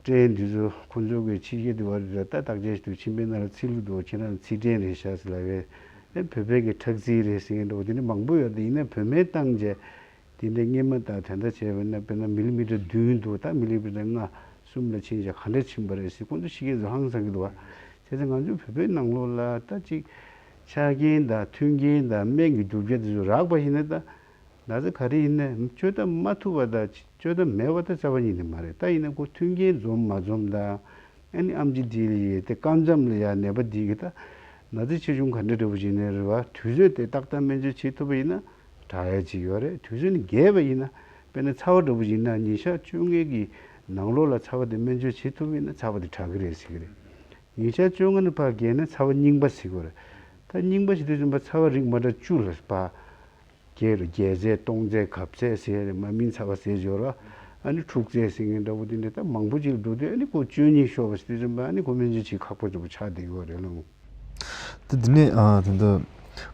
སྐྲན་འདི་ཚོ་ཁོང་ཚོ་གི་ཕྱི་རྒྱལ་དུ་བ་རེད། ད་བརྟག་དཔྱད་ཞུ་དུས་མཆིན་པའི་ནང་ལ་ཚིལ་ལུ་འདུག་ཁྱེད་རང་ཚིལ་སྐྲན་རེད་ཤག་ཟེར་ལབ་པས། ཨེ་བོད་པའི་གི་ཁྲག་ཚིལ་རེད་ཟེར་མཁན་འདྲ་པོ་དེ་འདྲས་མང་པོ་ཡོད་རེད། ཡིན་ན་བོད་སྨན་བཏང་བྱས། དེ་འདྲའི་སྔོན་མ་དང་ད་ལྟ་བྱས་པ་ན། དཔེར་ན་མི་ལི་མི་ཊར་བདུན་འདུག་ད་མི་ལི་མི་ཊར་ལྔ་གསུམ་ལ་ཕྱིན་བྱས་ག་འདྲ་ཕྱིན་པ་རེད་ཟེར། ཁོང་ཚོ་ཕྱི་རྒྱལ་ཚོ་ཧང་སང་གི་འདུག་བ། བྱས་ཙང་ང་ཚོའི་བོད་པའི་ནང་ལོགས་ལ་ད་ཅིག་ཆ་རྐྱེན་དང་མཐུན་རྐྱེན་དང་སྨན་གྱི་རྒྱུ་རྐྱེན་དེ་ཚོ་རག་པ་ཡིན་ན། ད་ན་ཚ་ག་རེ་ཡིན་ན་བཅོས་ཐབས་མ་ཐུབ་པ་དང་བཅོས་ཐབས་མེད་པ་ད་རྩ་བ་ཉིད་ནས་མ་རེད། ད་ཡིན་ན་ཁོ་མཐུན་རྐྱེན་འཛོམས་མ་འཛོམས་དང་། ཨ་ནི་ཨེམ་ཆི་དེ་ལ་ཡོད་དེ་རྐང་འཇམ་ལ་ཡ་ནད་པ་དེ་གི་ད་ན་ཚ་ཆེ་ཆུང་ག་འདྲ་འདྲ་པོ་ཞིག་ནས་རེད་བ། དུས་ཚོད་དེ་ཏག་ཏག་སྨན་བཅོས་བྱེད་ཐུབ་པ་ཡིན་ན་དྲག་ཡ་ཅིག་ཡོད་རེད། དུས་ཚོད་ནི་རྒས་པ་ཡིན་ན། དཔེར་ན་ཚ་བ་འདྲ་པོ་ཞིག་ཡིན་ན་ཉིན་ཞག་བཅོ་ལྔའི་གི་ནང་ལོགས་ལ་ཚ་བ་དེ་སྨན་བཅོས་བྱེད་ཐུབ་པ་ཡིན་ན་ཚ་བ་དེ་དྲག་གི་རེད་ཟེར་གི་རེད། ཉིན་ཞག་བཅོ་ལྔ་ནས་ཕར་རྒས་ན་ཚ་བ་རྙིང་པ་ཟེར་གི་རེད། ད་རྙིང་པ་ཞིག་དུས་ཙམ་པ་ཚ་བ་རིགས་མ་འདྲ་བཅུ་ལ་ཕར། རྒས་རུ་རྒས་ཚད། སྟོང་ཚད། གབ་ཚད་ཟེར་རེད། མ་སྨིན་ཚ་བ་ཟེར་འབྱོར་བ། ཨ་ནི་འཁྲུག་ཚད་ཟེར་མཁན་འདྲ་པོ་དེ་འདྲ་ད་མང་པོ་ཅིག་འགྲོ་དུས། ཨ་ནི་ཁོ་བཅུ་གཉིས་ཤོར་བ་ཞིག་དུས་ཙམ་པ། ཨ་ནི་ཁོ་སྨན་བཅོས་བྱེད་ཁག་པོ་འདྲ་པོ་ཆགས་བསྡད་ཡོད་རེད་ལགས། ད་འདི་ནས་ཨ་ད་ལྟ་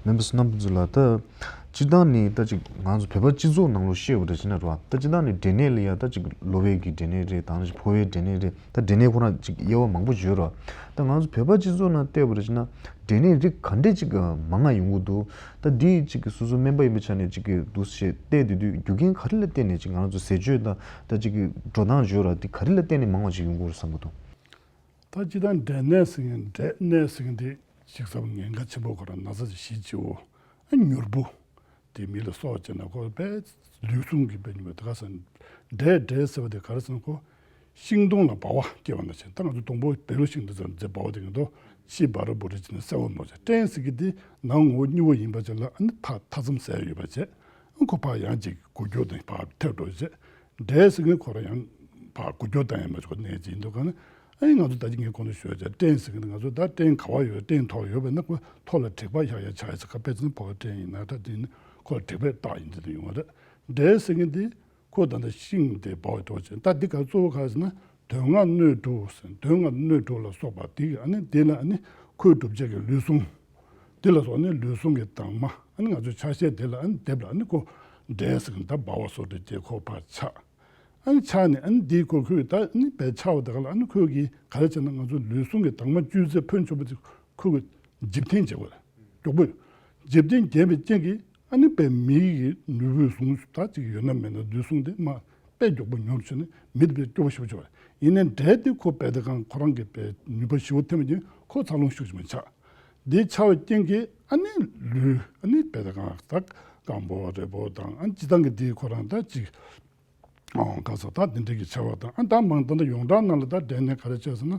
སྨན་པ་བསོད་ནམས་ཕུན་ཚོགས་ལགས། ད་སྤྱིར་བཏང་ནས་ད་ཅིག་ང་ཚོ་བོད་པ་སྤྱི་ཚོགས་ནང་ལོགས་བཤད་པ་རེད་ཟེར་ན་རེད་བ། ད་སྤྱིར་བཏང་ནས་འབྲས་ནད་ལ་ཡ་ད་ཅིག་གློ་བའི་གི་འབྲས་ནད་རེད། དང་ཕོ་བའི་འབྲས་ནད་རེད། ད་འབྲས་ནད་ཁོ་རང་ཅིག་དབྱེ་བ་མང་པོ་ཡོད་རེད་བ། ད་ང་ཚོ་བོད་པ་སྤྱི་ཚོགས་ནང་བལྟས་པ་རེད་ཟེར་ན། འབྲས་ནད་རིགས་ག་འདྲས་ཅིག་མང་ང་ཡོང་གི་འདུག་ད་འདི་ཅིག་གི་སོ་སོ་སྨན་པ་ཡིན་པའི་ཆ་ནས་ཅིག་གི་འདུག་སེ་བལྟས་དུས་དུས། རྒྱུ་རྐྱེན་ག་རེ་ལ་བརྟེན་ནས་ཅིག་ང་རང་ཚོ་ཟས་སྤྱོད་དང་ད་ཅིག་གི་འགྲོ་སྟངས་བརྗོད་ར་འདི་ག་རེ་ལ་བརྟེན་ནས་མང་བ་ཅིག་ཡོང་གི་རེད་བསམ་གི་འདུག་ད་སྤྱིར་བཏང་འབྲས་ནད་ཟེར་མཁན། འབྲས་ནད་ཟེར་མཁན་འདི་ཞིག་ཟབ་ཉེན་ཁ་ཆེན་པོ། ཁོ་རང་ན་ཚ་ཅིག་ཞི་བྱེད་འོ། ཨ་མྱུར་པོ། དེ་མི་ལ་སོགས་བྱས་ན་ཁོ་དཔེ་ལུས་ཟུངས་ཀྱི་དཔེ་ཉུང་བ་དེ་ག་ཟེར། འབྲས་འབྲས་ཟེར་བ་དེ་ག་རེ་ཟེར་ན། ཁོ་ཤིང་སྡོང་ལ་ལྦ་བ་སྐྱེ་བ་ནང་བཞིན། ད་ང་ཚོ་སྡོང་པོ་བེ་ལོ་ཤིང་དེ་ཚོ་འབྲས་ལྦ་བ་དེ་གི་འདུག་ཤི་བ་ར་བུ་རི་བྱས་ནས་སེར་བ་མོ་ཆ། སྐྲན་ཟེར་གི་དེ་ནང་ངོ་བོ་སྨྱུག་པ་ཡིན་པ་བྱས་ལ། ཨ་ནི་མཐའ་མཐའ་མཚམས་ཟད་ཡོད་པ་བྱས། ཨ་ཁོ་ཕར་ཡང་ཅིག་འགུལ་སྐྱོད་དང་ཕར་ཐལ་འགྲོ་བྱས། འབྲས་ཟེར་མཁན་ཁོ་རང་ཡང་ཕར་འགུལ་སྐྱོད་བཏང་ཡ་མ་བྱུང་ནས་ཅིག་འདུག་ག་ན། ཨ་ནི་ང་ཚོ་ད་ཅི་ངས་གོང་དུ་ཞུས་བྱས། སྐྲན་ཟེར་མཁན་དེ་ང་ཚོ་ད་སྐྲན་ག་བ་ཡོད། སྐྲན་ཐོག་ཡོད་པས་ན་ཁོ་ཐོག་ལ་དྲེག་པ་བཞག་ཡ་ཆགས་ཡ་ཟེར། ཁ་དཔེ་ཅན་ཕོ་བ་སྐྲན་ཡིན་ན་ད་དེ་ནི་ཁོ་ལ་དྲེག་པའི་རྟགས་ཡིན་ཚུལ་དུ་ཡོང་བ་རེད། འབྲས་ཟེར་མཁན་དེ་ཁོ་ད་ལྟ་ཤིང་དེ་ལྦ་བ་འདྲ་བྱས། ད་འདི་ག་གཙོ་བོ་ག་རེ་ཟེར་ན། དོན་ལྔ་སྣོད་དྲུག་ཟེར། དོན་ལྔ་སྣོད་དྲུག་ལ་སོགས་པ་དེ་གི། ཨ་ནི་དེ་ལ་ཨ་ནི་ཁོས་གྲུབ་བྱེད་ཀྱི་ལུས་ཟུངས། དེ་ལ་སོགས་ནི་ལུས་ཟུངས་ཀྱི་དྭངས་མ། ཨ་ནི་ང་ཚོའི་ཆ་ཤས་དེ་ལ་ཨ་ནི་སྡེབ་ལ། ཨ་ནི་ཁོ་འབྲས་ཟེར་མཁན་ད་ལྦ་བ་བཟོ་འདྲ་བྱས་ཁོ་ཕར་ཆགས། ཨ་ནི་ཆགས་ནས་ཨ་ནི་དེའི་སྐོར་ཁོས་ད་ཨ་ནི་བས་ཆགས་པ་དེ་ག་ལ། ཨ་ནི་ཁོས་གིས་ག་རེ་བྱས་ན། ང་ཚོ་ལུས་ཟུངས་ཀྱི་དྭངས་མ་བཅུད་ཚད་ཕོན་ཆེན་པོ་དེ་ཁོ་གིས་འཇིབ་རྟེན་བྱེད་དགོས་མགྱོགས་པོ། འཇིབ་རྟེན་བརྒྱབ་པའི་རྐྱེན་གྱིས་ཨ་ནི་དཔེ་མིའི་གི་ནུས་པའི་ཟུངས་ད་ཅིག་ཡོད་ན་མེད་ན་ལུས་ཟུངས་དེ་མ་དཔེ་མགྱོགས་པོ་ཉུང་ཆུང་ནས་མི་དེ་དཔེ་སྐྱོ་པོ་ཞེ་པོ་ཆེ་བ་རེད། ཡིན་ནའི་འབྲས་དེ་ཁོ་དཔེ་དེ་གང་ཁོ་རང་གི་དཔེ་ནུས་པ་ཞེ་པོ་ཐེབས་པའི་རྐྱེན་ཁོ་འཚར་ལོངས་ཤུགས་ཆེན་པོ་ཆགས། འདི་ཆགས་པའི་རྐྱེན་གྱིས་ཨ་ནི་ལུས་ཨ་ནི་དཔེ་དེ་གང་ད་སྐམ་པོ་རེད་པོ་དང་། ཨ་ནི་སྤྱིར་བཏང་གི་དེ་ཁོ་རང་ད་ཅིག་ཨང་ག་ས་ད་དེ་འདྲ་གི་ཆེ་བ་དང་། ཨ་ད་མང་ད་ད་ཡོངས་གྲགས་ནང་ལ་ད་འབྲས་ནད་ག་རེ་བྱས་ཟེར་ན།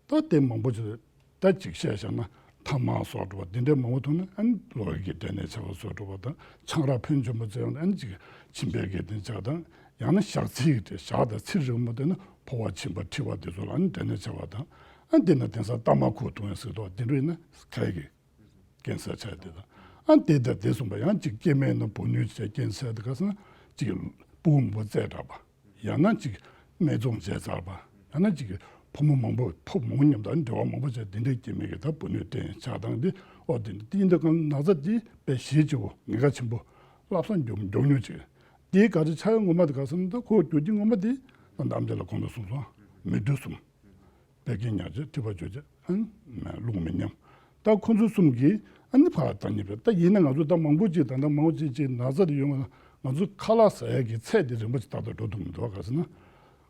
ད་དེ་མང་པོ་ཅིག་ད་ཅིག་བཤད་བཞག་ན་ཐ་མག་སོགས་འགྲོ་བ་དེ་འདྲའི་མང་པོ་ཐོན་ནས། ཨ་ནི་གློ་བའི་གི་འབྲས་ནད་ཆེ་བ་སོགས་འགྲོ་བ་དང་། ཆང་རག་ཕོན་ཆེན་པོ་བཙལ་ཡོང་ནས་ཨ་ནི་ཅིག་མཆིན་པའི་གི་དེ་ཆགས་དང་། ཡང་ན་ཞག་ཚིལ་གི་ཞག་དང་ཚིལ་རིགས་མང་པོ་བསྟེན་ན་ཕོ་བ་མཆིན་པ་མཁྲིས་པ་དེ་ཚོ་ལ་ཨ་ནི་འབྲས་ནད་ཆེ་བ་དང་། ཨ་ནི་དེ་ན་དེང་སང་ཏ་མ་ཁུ་འཐུང་ཡ་ཟེར་དོ་དེ་འདྲ་ཡིན་ན་ཁའི་གི་ཀན་སར་ཆགས་དེ་དང་། ཨ་དེ་དང་དེ་གསུམ་པ་ཡང་ཅིག་སྐྱེ་དམན་ན་བུ་སྣོད་བྱས་ཀན་སར་དེ་ག་ཟེར་ན་ཅིག་ཕྲུ་གུ་མང་པོ་བཙས་དྲགས་པ། ཡང་ན་ཅིག་སྨད་འཚོང་བྱས་ཚར་བ། ཡང་ན་ཅིག་ཕོ་མོ་མང་པོ་ཕོ་མང་པོ་མཉམ་དུ་འབྲེལ་བ་མང་པོ་བྱས་དེ་འདྲའི་སྐྱེ་དམན་གྱི་ད་བུ་སྣོད་བསྟེན་ཆགས་སྟངས་དེ། ཨོ་དེ་འདྲ་དེ་ཡིན་དུས་གང་ན་ཚ་དེ་དཔེ་ཞེ་ཆེ་བོ་ཉེན་ཁ་ཆེན་པོ་བསླབ་བྱ་མགྱོགས་མགྱོགས་མྱུར་ཅིག་དེའི་ག་རེ་ཆགས་ཡོད་ངོ་མ་དེ་ག་ཟེར་ན། ད་ཁོ་རྒྱུ་རྐྱེན་ངོ་མ་དེ་ད་ལྟ་ཨམ་ཅོག་ལ་གོང་དུ་གསུངས་སོང་། མེ་དྲོད་གསུམ། བད་ཀན་ཉར་བྱེད། མཁྲིས་པ་འཇུ་བྱེད། ཨ་ནི་རླུང་མི་ཉམས། ད་ཁོ་ཚོ་གསུམ་གྱིས་ཨ་ནི་ཕར་བཏང་ཉེ་བས། ད་ཡིན་ན་ང་ཚོ་ད་མང་པོ་ཅིག་ད་ལྟ་མང་པོ་ཅིག་ཅིག་ན་ཚ་དེ་ཡོང་བ་ན་ང་ཚོ་ཁ་ལག་ཟ་ཡ་གི་ཚད་དེ་རིམ་པ་ཅིག་ཏག་ཏག་འགྲོ་ཐུབ་མི་འདུག་ག་ཟེར་ན།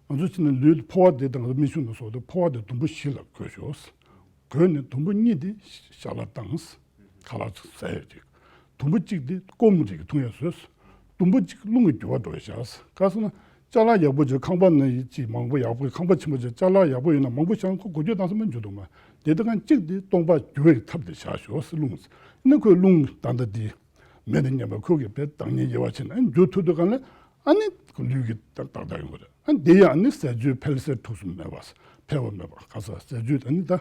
ང་ཚོ་ཕྱི་ནས་ལུས་ཕོ་བ་དེ་དང་མིག་ཆུ་ནས་སོགས་དེ་ཕོ་བ་དེ་དུམ་བུ་བཞི་ལ་བགོས་ཤོག་བགོས་ནས་དུམ་བུ་གཉིས་དེ་ཞལ་ལག་བཏང་། ཁ་ལག་ཟས་ཡོད་ཅིག་དུམ་བུ་གཅིག་དེ་སྐོམ་རིགས་འཐུང་ཡ་བཟོས། དུམ་བུ་གཅིག་རླུང་གི་རྒྱུ་བ་འགྲོ་ཡ་བཞག་ག་ཟེར་ན། ཅ་ལག་ཡག་པོ་བྱོས། ཁང་པ་ནི་ཅིག་མང་པོ་ཡག་པོ། ཁང་པ་ཆེན་པོ་བྱོས། ཅ་ལག་ཡག་པོ་ཡོད་ན་མང་པོ་བཞག་ན་ཁོ་འགུལ་སྐྱོད་བཏང་ས་མ་འཇུ་འདུག་མ། དེ་དུས་གང་གཅིག་དེ་སྟོང་པ་འགྱུར་བའི་ཐབས་དེ་བཞག་ཤོག་ཟེར་རླུང་ཟེར། ཨ་ནི་ཁོས་རླུང་ད་ལྟ་དེ་མེ་དང་མཉམ་པའི་ཁོ་གི་བེད་བཏང་ཉེན་ཡོད་པ་བྱས་ན། ཨ་ནི་འགྱུར་ཐུབ་དུས་གང་ལ་ཨ་ནི་ལུས་ཀྱི་ཏག་ཏག་ཏག་ཡོང་གི་རེད། ཨ་ནི་དེ་ཡང་ཨ་ནི་ཟས་སྤྱོད་འཕེལ་ཟད་འཁྲུགས་གསུམ་མེད་པ། འཕེལ་བ་མེད་པ། ག་ས་ཟས་སྤྱོད་ཨ་ནི་ད་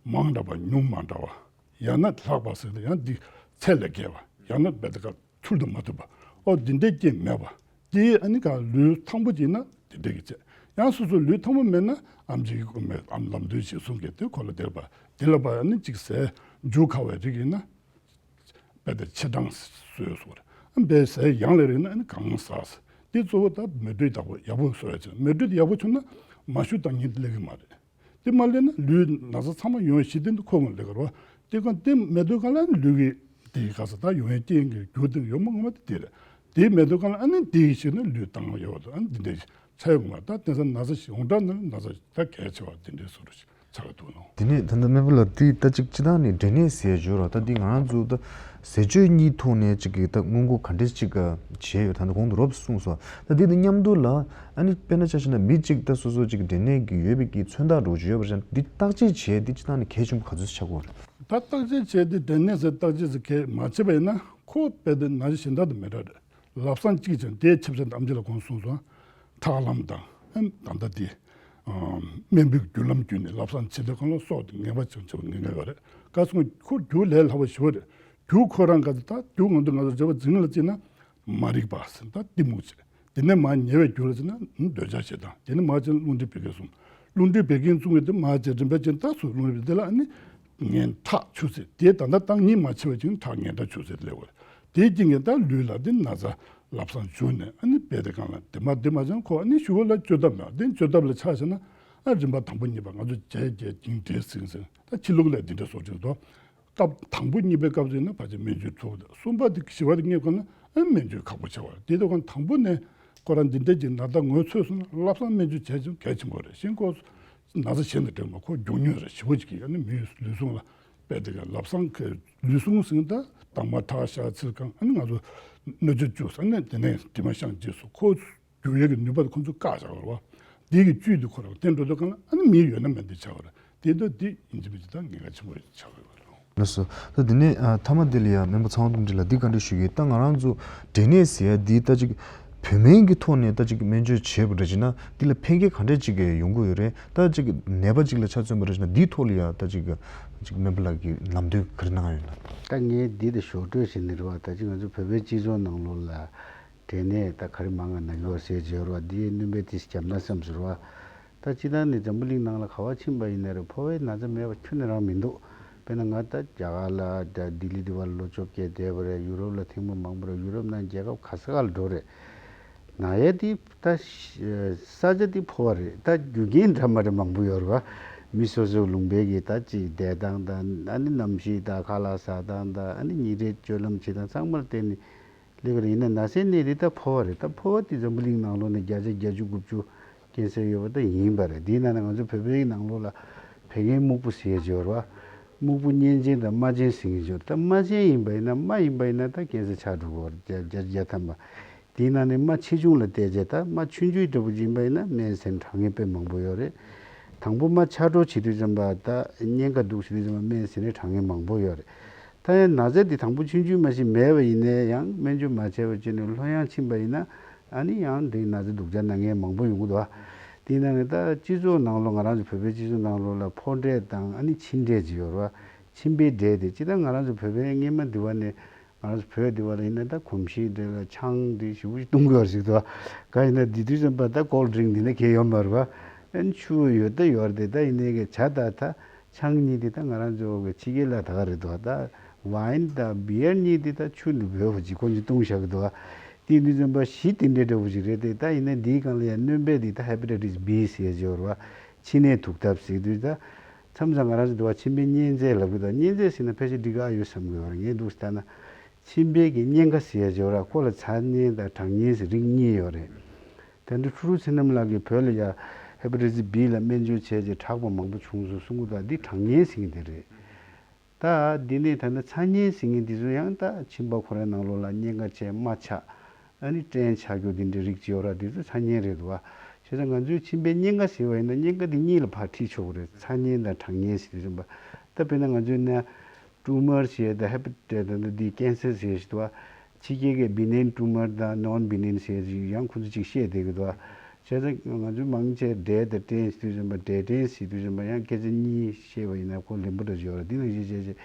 མང་དྲགས་པ་ཉུང་མ་དྲགས་པ། ཡང་ན་ལྷག་པ་ཟེར་ཏེ་ཡང་འདི་ཚད་ལས་བརྒལ་བ། ཡང་ན་བེད་ཀ་ཚུལ་དུ་མ་ཐུབ་པ། ཨོ་འདི་འདྲའི་རྐྱེན་མེད་པ། དེ་ཨ་ནི་ག་ལུས་ཐང་པོ་ཅིག་ན་དེ་འདྲའི་གི་བྱས། ཡང་སོ་སོ་ལུས་ཐང་པོ་མེད་ན་ཨམ་ཆི་གི་ཨམ་ལམ་དུས་ཞེས་གསུངས་ཀྱི་དེ་ཁོ་ལ་དེར་པ་དེ་ལ་པ་ཨ་ནི་ཅིག་ཟས་འཇུ་ཁ་བའི་རིགས་ཡིན་ན། དཔེ་དེ་ཆེ་འབྲིང་སོས་སོ་རེད། ཨ་འབའི་ཟས་ཡང་ལས་རིགས་ན་ཨ་ནི་གང་ཟག་དེ་གཙོ་བོ་ད་མེ་དྲོད་ཡག་པོ་ཡག་པོ་སོ་ཡ་ཆེ། མེ་དྲོད་ཡག་པོ་བྱུང་ན་མ་ཞུ་བཏང་ཉིན་སླེབས་ཀྱི་མ་རེད། དེ་མ་སླེབས་ན་ལུས་ན་ཚ་ཚང་མ་ཡོང་བའི་གཞི་རྟེན་དུ་ཁོ་ངོ་ལེགས་གར་བ། དེ་གང་དེ་མེད་དུས་གང་ལ་ལུས་ཀྱི་དེ་ག་ས་ད་ཡོང་བའི་རྐྱེན་གྱི་རྒྱུ་དེ་ཡོད་མ་ངོ་མ་དེ་དེ་རེད། དེ་མེད་དུས་གང་ལ་ཨ་ནི་དེ་ཡི་ཞིག་ན་ལུས་བཏང་ཡོད་དོ། ཨ་ནི་འདི་འདྲའི་ཆ་ཡོད་མ། ད་དེང་སང་ན་ཚ་ཞིག་ཡོངས་གྲགས་ན་ན་ཚ་ད་གལ་ཆེ་བ་དེ་འདྲའི་བཟོ་འདྲ་ཞིག་ཆགས་འདུག་ནོ། དེ་ནས་ད་ལྟ་སྨན་པ་ལགས་འདི་ད་ཅིག་སྤྱི་བཏང་ནས་འབྲས་ནད་ཟེར་ཡ་ཡོད་ར། ད་འདི་ང་རང་ཚོ་ད་ཟས་སྤྱོད་གཉིས་ཐོག་ནས་ཅིག་གི་ད་སྔོན་འགོག་ག་འདྲས་ཅིག་བྱས་ཡོད། ད་ལྟ་གོང་དུ་རོབ་གསུངས་སོང་། ད་འདི་དང་མཉམ་དུ་ལ་ཨ་ནི་དཔེར་ན་ཆ་བཞག་ན་མི་གཅིག་ད་སོ་སོ་ཅིག་འབྲས་ནད་ཀྱི་ཡོད་པའི་གི་མཚོན་རྟགས་འདྲ་བོ་ཅིག་ཡོད་པ་ཞིག་འདི་བརྟག་དཔྱད་བྱས་འདི་སྤྱི་བཏང་ནས་གལ་ཆེན་པོ་ག་ཚོད་ཆགས་ཀྱི་ཡོད་རེད། ད་བརྟག་དཔྱད་བྱས་ཏེ་འབྲས་ནད་ཟེར་བརྟག་དཔྱད་ཟེར་གལ་མ་བྱས་པ་ཡིན་ན་ཁོ་དཔེ་དེ་ན་གཞི་གཞན་དག་དང་མི་འདྲ་རེད། ལབ་སང་གཅིག་ཀྱང་དེའི་ཆབ་སྲིད་ཨམ་ཆི་ལ་གོང་གསུངས་སོང་། ཁྲག་ལམ་དང་ཨ་ད་ལྟ་དེ་ཨ་རྨེན་བུའི་རྒྱུ་ལམ་བརྒྱུད་ནས་ལབ་སང་བྱེད་དུས་གང་ལ་སྲོག་དེ་ངེས་པ་ཅན་ཆེ་བ་ངེས་ངེས་ཡོད་རེད། ག་སོང་ཁོ་རྒྱུ་ལས་སླ་བ་ཞེ་པོ་རེད། རྒྱུ་ཁོ་རང་ག་ཚོད་ད་རྒྱུ་ང་ཚོ་ང་ཚོ་བརྗོད་པ་འཛིན་ལ་བརྩིས་ན་མ་རིག་པ་ཟེར་ད་གཏི་མུག་བྱེད། དེ་ནས་མ་ཉེ་བའི་རྒྱུ་ལ་བརྩིས་ན་འདོད་ཆགས་ཞེ་སྡང་། དེ་ནས་མ་བྱས་ན་རླུང་མཁྲིས་བད་ཀན་གསུམ། རླུང་མཁྲིས་བད་ཀན་གསུམ་གྱི་དེ་མ་བྱས་རིམ་པ་ཅན་ད་སུ་རླུང་མཁྲིས་དེ་ལ་ཨ་ནི། ངན་ཁྲག་ཆུ་སེར་དེ་ད་ལྟ་བཏང་ཉིད་མ་ཕྱེ་བ་ཅིག་ཁྲག་ངན་ཁྲག་ཆུ་སེར་སླེབས་པ་རེད། དེའི་རྐྱེན་གྱིས་ད་ལུས་ལ་དེ་ན་ཚ་ལབ་སང་འཇུ་ནས་ཨ་ནི་རྦད་དེ་གང་ལ་དེ་མ་དེ་མ་བྱུང་ཁོ་ཨ་ནི་ཞུ་བ་ལ་བཅོས་ཐབས་མེད། དེ་བཅོས་ཐབས་ལ་ཆ་བཞག་ན་ཨ་རིམ་པ་དང་པོ་གཉིས་པ་ང་ཚོ་བྱས་རྗེས་ཀྱིན་འདྲེས་ཟིན་ཟིན་ད་ཕྱི་ལུགས་ལས་འདི་འདྲ་བཟོ་ཅིག་དོ། སྐབས་དང་པོ་གཉིས་པའི་སྐབས་སུ་ཡིན་ན་ཕལ་ཆེར་སྨན་བཅོས་ཐུབ་དང་གསུམ་པ་དེ་བཞི་པ་དེ་རྙེད་དགོས་ན་ཨ་སྨན་བཅོས་ཁག་པོ་ཆེ་བ་རེད། དེ་དུས་གང་དང་པོ་ནས་ཁོ་རང་འདི་འདྲ་ཅིག་ན་ད་ངོས་ཚོས་སོང་ན་ལབ་སང་སྨན་བཅོས་བྱས་ཀྱང་གལ་ཆེན་པོ་རེད། གཞན་ཁོ། ན་ཚ་གཞན་དང་འབྲེལ་མ་ཁོ་མགྱོགས་མྱུར་རེ་ཞེ་པོ་ཅིག་གིས་ཨ་ནི་མིའི་ལུས་ཟུངས་ལ་དཔེ་དེ་ག་ལབ་སང་གི་ལུས་ཟུངས་ཟིན་ད་དྭངས་མ་ཁྲག་ཤ་ཚིལ་གང་ཨ་ནི་ང་ཚོ་སྣོད་བཅུད་བཅུ་ཟེར་ནས་དེ་ནས་དྲི་མ་བཤང་རྗེས་སུ་ཁོ་རྒྱུ་ཡས་ཀྱི་ནུས་པ་དེ་ཁོ་ཚོ་བཀག་བཞག་པ་རེད་བ། དེ་གི་བཅུད་དེ་ཁོ་རང་བསྟན་འགྲོ་དུས་གང་ལ་ཨ་ནི་མིའི་ཡོད་ན་མེད་འདི་ཆགས་པ་རེད། དེ་དུས་འདི་ཡིན་གཅིག་མིན་གཅིག་ད་ཉེན་ཁ་ཆེན་པོ་ཆགས་ཡོད་པ་རེད། ལགས་སོ། ད་དེ་ནས་ཨ་མཐའ་མ་དེ་ལ་ཡང་སྨན་པ་ཚེ་དབང་རྡོ་རྗེ་ལགས་འདི་ག་འདྲ་ཞུ་གི་ད་ང་རང་ཚོ་འབྲས་ནད་ཟེར་ཡ་འདི་ད་ཅིག་བོད་སྨན་གྱི་ཐོག་ནས་ད་ཅིག་སྨན་བཅོས་བྱས་པ་འདྲ་ཅིག་ན་འདི་ལ་ཕན་ཁེ་ག་འདྲ་ཅིག་ཡོང་གི་ཡོད་རེད། ད་ཅིག་ནད་པ་ཅིག་ལ་ཆ་མཚོན་པ་འདྲ་ཅིག་ན་འདིའི་ཐོག་ལ་ཡང་ད་ཅིག་ཅིག་སྨན་པ་ལགས་ཀྱིས་ལམ་སྟོན་ག་རེ་གནང་ཡོད་ན། ད་ངས་འདི་ད་ཞོར་འཕྲོས་བྱས་ནས་རེད་བ། ད་ཅིག་ང་ཚོ་བོད་པའི་སྤྱི་ཚོགས་ནང་ལོགས་ལ་འབྲས་ནད་ད་ག་རེ་མང་ང་ན་གི་བ་ཟེར་བྱས་རེད་བ། འདི་སྣོན་པའི་དེ་བརྒྱབ་ན་བསམ་ཟེར་བ། ད་སྤྱིར་བཏང་ནས་འཛམ་བུ་གླིང་ནང་ལ་ག་བ་ཕྱིན་པ་ཡིན་ན་རེད་ཕོ་བའི་ན་ཚ་མེད་པ་ཁྱོན་ནས་རང་མི་འདུག་དཔེར་ན་ང་ད་རྒྱ་གར་ལ་ད་ལྡི་ལི་འདི་བ་ལ་ལོ་བཅོ་བརྒྱད་བསྡད་པ་རེད། ཡུ་རོབ་ལ་ཐེངས་མ་མང་པོ་རེད། ཡུ་རོབ་ནང་རྒྱལ་ཁབ་ག་ས་ག་ལ་འགྲོ་རེད། ན་ཡ་འདི་ད་ས་ཆ་འདི་ཕོ་བ་རེད། ད་རྒྱུ་རྐྱེན་འདྲ་མ་འདྲ་མང་པོ་ཡོད་རེད་བ། མི་སོ་སོའི་ལུང་པའི་གི་ད་ཅིག་བསྡད་སྟངས་དང་ཨ་ནི་གནམ་གཤིས་དང་ཁ་ལག་ཟ་སྟངས་དང་ཨ་ནི་ཉིན་རེའི་སྤྱོད་ལམ་བྱེད་སྟངས་ཚང་མར་བརྟེན་ནས། ལེགས་རེད། ཡིན་ན་ན་ཚའི་གནས་འདི་ད་ཕོ་བ་རེད། ད་ཕོ་བ་དེ་འཛམ་བུ་གླིང་ནང་ལོགས་ནས་བརྒྱ་ཆ་བརྒྱད་ཅུ་དགུ་བཅུ་ཀན་སར་ཡོད་པ་ད་ཡིན་པ་རེད། དེའི་ནང་ནས་ང་ཚོ་བོད་པའི་ནང་ལོགས་ལ་བད་ཀན་སྨུག་པོ་ཟེར་ཡས་ཅིག་ཡོད་རེད་བ། སྨུག་པོ་གཉན་ཆེན་དང་རྨ་ཆེན་ཟེར་མཁན་ཅིག་ཡོད་རེད། ད་རྨ་ཆེན་ཡིན་པ་ཡིན་ན་རྨ་ཡིན་པ་ཡིན་ན་ད་ཀན་སར་ཆགས་འགྲོ་གི་རེད། བརྒྱ་ཆ་བརྒྱ་ཐམ་པ། དེའི་ནང་ནས་རྨ་ཆེ་ཆུང་ལ་བལྟས་རྗེས་ད་རྨ་ཆུང་ཆུང་འདྲ་པོ་ཅིག་ཡིན་པ་ཡིན་ན་སྨན་ཟས་དྲག་ངན་དཔེ་མང་པོ་ཡོད་རེད། དང་པོ་རྨ་ཆགས་འགྲོ་བྱེད་དུས་ཙམ་པ་ད་གཉན་ཁ་འདུག་བྱེད་དུས་ཙམ་པ་སྨན་ཟས་ནས་དྲག་ངན་མང་པོ་ཡོད་རེད། ད་ཡང་ན་ཚ་འདི་དང་པོ་ཆུང་ཆུང་མ་ཞིག་མེད་པ་ཡིན་ནའི་ཡང་སྨན་བཅོས་མ་བྱས་པ་བྱས་ནས་ལྷོད་ཡངས་ཕྱིན་པ་ཡིན་ན་ཨ་ནི་ཡང་འདི་ན་ཚ་སྡུག་ཅག་ན་མཁན་མང་པོ་ཡོང་གི་འདུག་ཨ། དེའི་ནང་ནས་ད་སྤྱི་ཚོགས་ནང་ལོགས་ང་རང་ཚོ་བོད་པའི་སྤྱི་ཚོགས་ནང་ལོགས་ལ་ཕོ་འབྲས་དང་ཨ་ནི་མཆིན་འབྲས་ཅིག་ཡོད་རེད་བ། མཆིན་པའི་འབྲས་དེ་སྤྱིར་བཏང་ང་རང་ཚོ་བོད་པའི་སྔས་མ་འདི་བ་ནས་ང་རང་ཚོ་བོད་འདི་བ་ལ་ཡིན་ན་ད་གོམས་གཤིས་འདྲ་ལ་ཆང་འདི་ཞེ་པོ་ཅིག་བཏུང་གི་ཡོད་རེད་ཟེར་གི་འདུག་བ། གང་ཡིན་ན་འདི་དུས་ཙམ་པ་ད་ཀོལ་ཌི་རིང་འདི་འདྲ་གས་ཡོད་མ་རེད་བ། ཨ་ནི་ཆུ་བོ་ཡོད་ད་ཡོད་རེད་དེ་ད་ཡིན་ནའི་གི་ཇ་ད་ད། ཆང་གཉིས་དེ་ད་ང་རང་ཚོ་གི་ཕྱི་རྒྱལ་ལ་ད་ག་རེད་འདུག་ད་ཝའིན་དང་བི་ཡར་གཉིས་དེ་ད་ཆུ་ནི་བོད་བ་ཅིག་ཁོ་ཚོས་བཏུང་བཞག་གི་འདུག་དེ་ནི་ཙམ་པ་གཞི་དེ་འདྲའི་འདྲ་བོ་ཅིག་རེད་དེ་ད་ཡིན་ན་འདིའི་སྒང་ལ་ཡང་སྣོན་པས་དེ་ད་ཧེ་པ་ཊའི་ཊི་སི་བི་ཟེར་ཡ་ཅིག་ཡོད་རེད་བ། མཆིན་ནད་ཐུག་ཐབས་ཟེར་དུས་ད་མཚམས་མཚམས་ང་རང་ཚོ་འདི་བ་མཆིན་པའི་གཉན་ཚད་ལབ་གི་འདུག་གཉན་ཚད་ཟེར་ན་ཕལ་ཆེར་འགྲིག་ག་ཡོད་བསམ་གི་ཡོད་རེད། ངས་འདུག་ལྟ་ན་མཆིན་པའི་གི་གཉན་ཁ་ཟེར་ཡ་ཅིག་ཡོད་རེད། ཁོ་ལ་ཚ་གཉན་དང་གྲང་གཉན་ཟེར་རིགས་གཉིས་ཡོད་རེད། དེ་འདྲ་ཕྲུ་གུ་ཚེ་རྣམ་ལགས་ཀྱིས་བོད་ལ་ཡ་ཧེ་པ་ཊའི་ཊི་སི་བི་ལ་སྨན་བཅོས་བྱས་རྗེས་དྲག་པ་མང་པོ་བྱུང་སོང་གསུང་གི་འདུག་འདི་གྲང་གཉན་ཟེར་མཁན་དེ་རེད། ད་འདི་ནས་ད་ལྟ་ཚ་གཉན་ཟེར་མཁན་འདི་ཚོ་ཡང་ད་མཆིན་པ་ཁོ་རའི་ནང་ལོགས་ལ་གཉན་ཁ་བྱས་རྨ་ཆགས། ཨ་ནི་སྐྲན་ཆགས་རྒྱུ་འདི་འདྲའི་རིགས་ཅིག་ཡོད་ར། འདི་ཚོ་ཚ་གཉན་རེད་འདུག་བ། བྱས་ཙང་ང་ཚོའི་མཆིན་པའི་གཉན་ཁ་ཟེར་བ་ཡིན་ན་གཉན་ཁ་འདི་གཉིས་ལ་ཕར་ཁྲིད་ཆོག་གི་རེད། ཚ་གཉན་དང་གྲང་གཉན་ཟེར་དུས་ཙམ་པ། ད་དཔེར་ན་ང་ཚོའི་ནང་ཊུ་མར་ཟེར་དང་ཧེ་པ་ཊའི་ཊིས་དང་འདི་ཀེན་སར་ཟེར་ཞིག་འདུག་བ། ཕྱི་རྒྱལ་གྱི་བི་ནེན་ཊུ་མར་དང་ནོན་བི་ནེན་ཟེར་ཞིག་ཡང་ཁོ་ཚོ་ཅིག་བཤད་བསྡད་ཀྱི་འདུག་བ། བྱས་ཙང་ང་ཚོའི་མང་ཆེ་འབྲས་དང་སྐྲན་ཟེར་དུས་ཙམ་པ། འབྲས་སྐྲན་ཟེར་དུས་ཙམ་པ། ཡང་སྐད་ཆ་གཉིས་བཤད་པ་ཡིན་ན་ཁོ་ལེན་པོ་འདྲ་ཅིག་ཡོད་ར། འདི་ནང་བཞིན་བྱས་བྱས་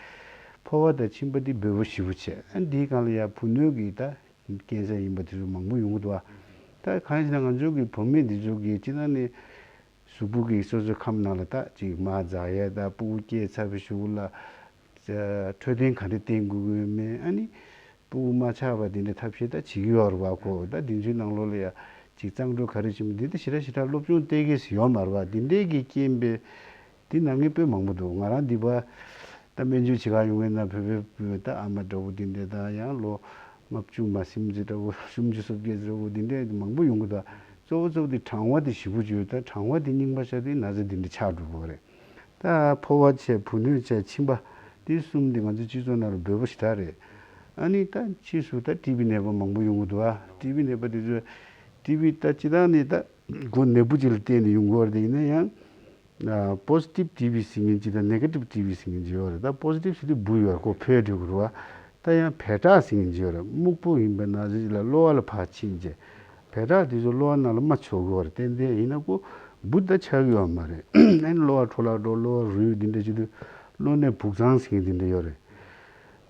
ཕོ་བ་དང་མཆིན་པ་འདི་འབོལ་པོ་ཞེ་པོ་བྱས། ཨ་འདིའི་སྒང་ལ་ཡང་བུ་སྣོད་ཀྱི་ད་ཀེན་སར་ཡིན་པ་དེ་ཚོ་མང་པོ་ཡོང་གི་འདུག་བ། ད་གང་ཡིན་ཟེར་ན་ང་ཚོ་གི་བུད་མེད་འདི་ཚོ་གི་སྤྱིར་བཏང་ནས་གཟུགས་པོ་གི་སོ་སོའི་ཁམས་ནང་ལ་ད་ཅིག་མ་འཛག་ཡས་དང་། སྤུ་གུ་སྐྱེས་ཚར་བའི་གཞུག་ལ་འཕྲོད་བསྟེན་ག་འདྲ་བསྟེན་དགོས་ཀྱི་ཡོད་མེད། ཨ་ནི་སྤུ་གུ་མ་ཆགས་པ་འདི་འདྲ་ཐབས་ཤེས་ད་བྱེད་ཀྱི་ཡོད་རེད་བ། ཁོ་ད་འདི་ཚོའི་ནང་ལོགས་ལ་ཡ་ཅིག་གཙང་སྦྲ་ག་རེ་བྱེད་མིན་འདི་ད་ཞེ་དྲག་ཞེ་དྲག་སློབ་སྦྱོང་སྟེར་མཁན་ཞིག་ཡོད་མ་རེད་བ། འདི་འདྲའི་གི་རྐྱེན་པས། འདི་ན་མཁན་དཔེ་མང་པོ་འདུག་ང་རང་འདི་པ་ད་སྨན་བཅོས་བྱེད་གར་ཡོང་མཁན་ན་བོད་པའི་བུ་ད་ཨ་མ་འདྲ་བོ་འདི་འདྲ་དང་། ཡང་ལོ་ལྔ་བཅུ་མ་ཟིན་ཙམ་འདྲ་བོ། སུམ་ཅུ་སོ་བརྒྱད་འདྲ་བོ་འདི་འདྲ་མང་པོ་ཡོང་གི་འདུག་གཙོ་བོ་གཙོ་བོ་འདི་གྲང་བ་འདི་ཞེ་པོ་ཅིག་ཡོད། ད་གྲང་བ་འདི་རྙིང་པ་ཆགས་དུས་ན་ཚ་འདི་འདྲ་ཆགས་འགྲོ་གི་རེད། ད་ཕོ་བ་བྱས། བུ་སྣོད་བྱས། མཆིན་པ། འདི་གསུམ་འདི་ང་ཚོའི་སྤྱི་ཚོགས་ནང་ལ་འབོལ་པོ་ཞེ་དྲག་རེད། ཨ་ནི་ད་ཕྱིས་སུ་ད་ཊི་བི་ནད་པ་མང་པོ་ཡོང་གི་འདུག་ཨ། ཊི་བི་ནད་པ་འདི་ཚོ་ཊི་བི་ད་སྤྱིར་བཏང་ནི་ད་འགོ་ནད་འབུ་ཅིག་ལ་བརྟེན་ནས་ཡོང་གི་རེད། དེ་ཡིན་ན་ཡང་པོ་སི་ཊིབ་ཊི་བི་ཟེར་མཁན་ཅིག་དང་ནེ་གེ་ཊིབ་ཊི་བི་ཟེར་མཁན་ཅིག་ཡོད་རེད། ད་པོ་སི་ཊིབ་ཟེར་དུས་འབུ་ཡོད་རེད། ཁོ་འཕེལ་འགྲོ་གི་རེད་བ། ད་ཡང་བད་ཀྲག་ཟེར་མཁན་ཅིག་ཡོད་རེད། སྨུག་པོ་ཡིན་པ་ན་ཚ་ཅིག་ལ་གློ་བ་ལ་ཕར་ཕྱིན་རྗེས་བད་ཀྲག་དེ་ཚོ་གློ་བ་ནང་ལ་མར་ཆགས་ཀྱི་ཡོད་རེད། ཏན་ཏན་ཡིན་ན་ཁོ་འབུ་ད་ཆགས་ཀྱི་ཡོད་མ་རེད། ཨ་ནི་གློ་བ་འཕྲོ་བརླག་འགྲོ། གློ་བ་རུལ། འདི་འདྲ་བྱེད་དུས་གློ་ནད་བུག་ཚང་ཟེར་མཁན་དེ་འདྲ་ཡོད་རེད།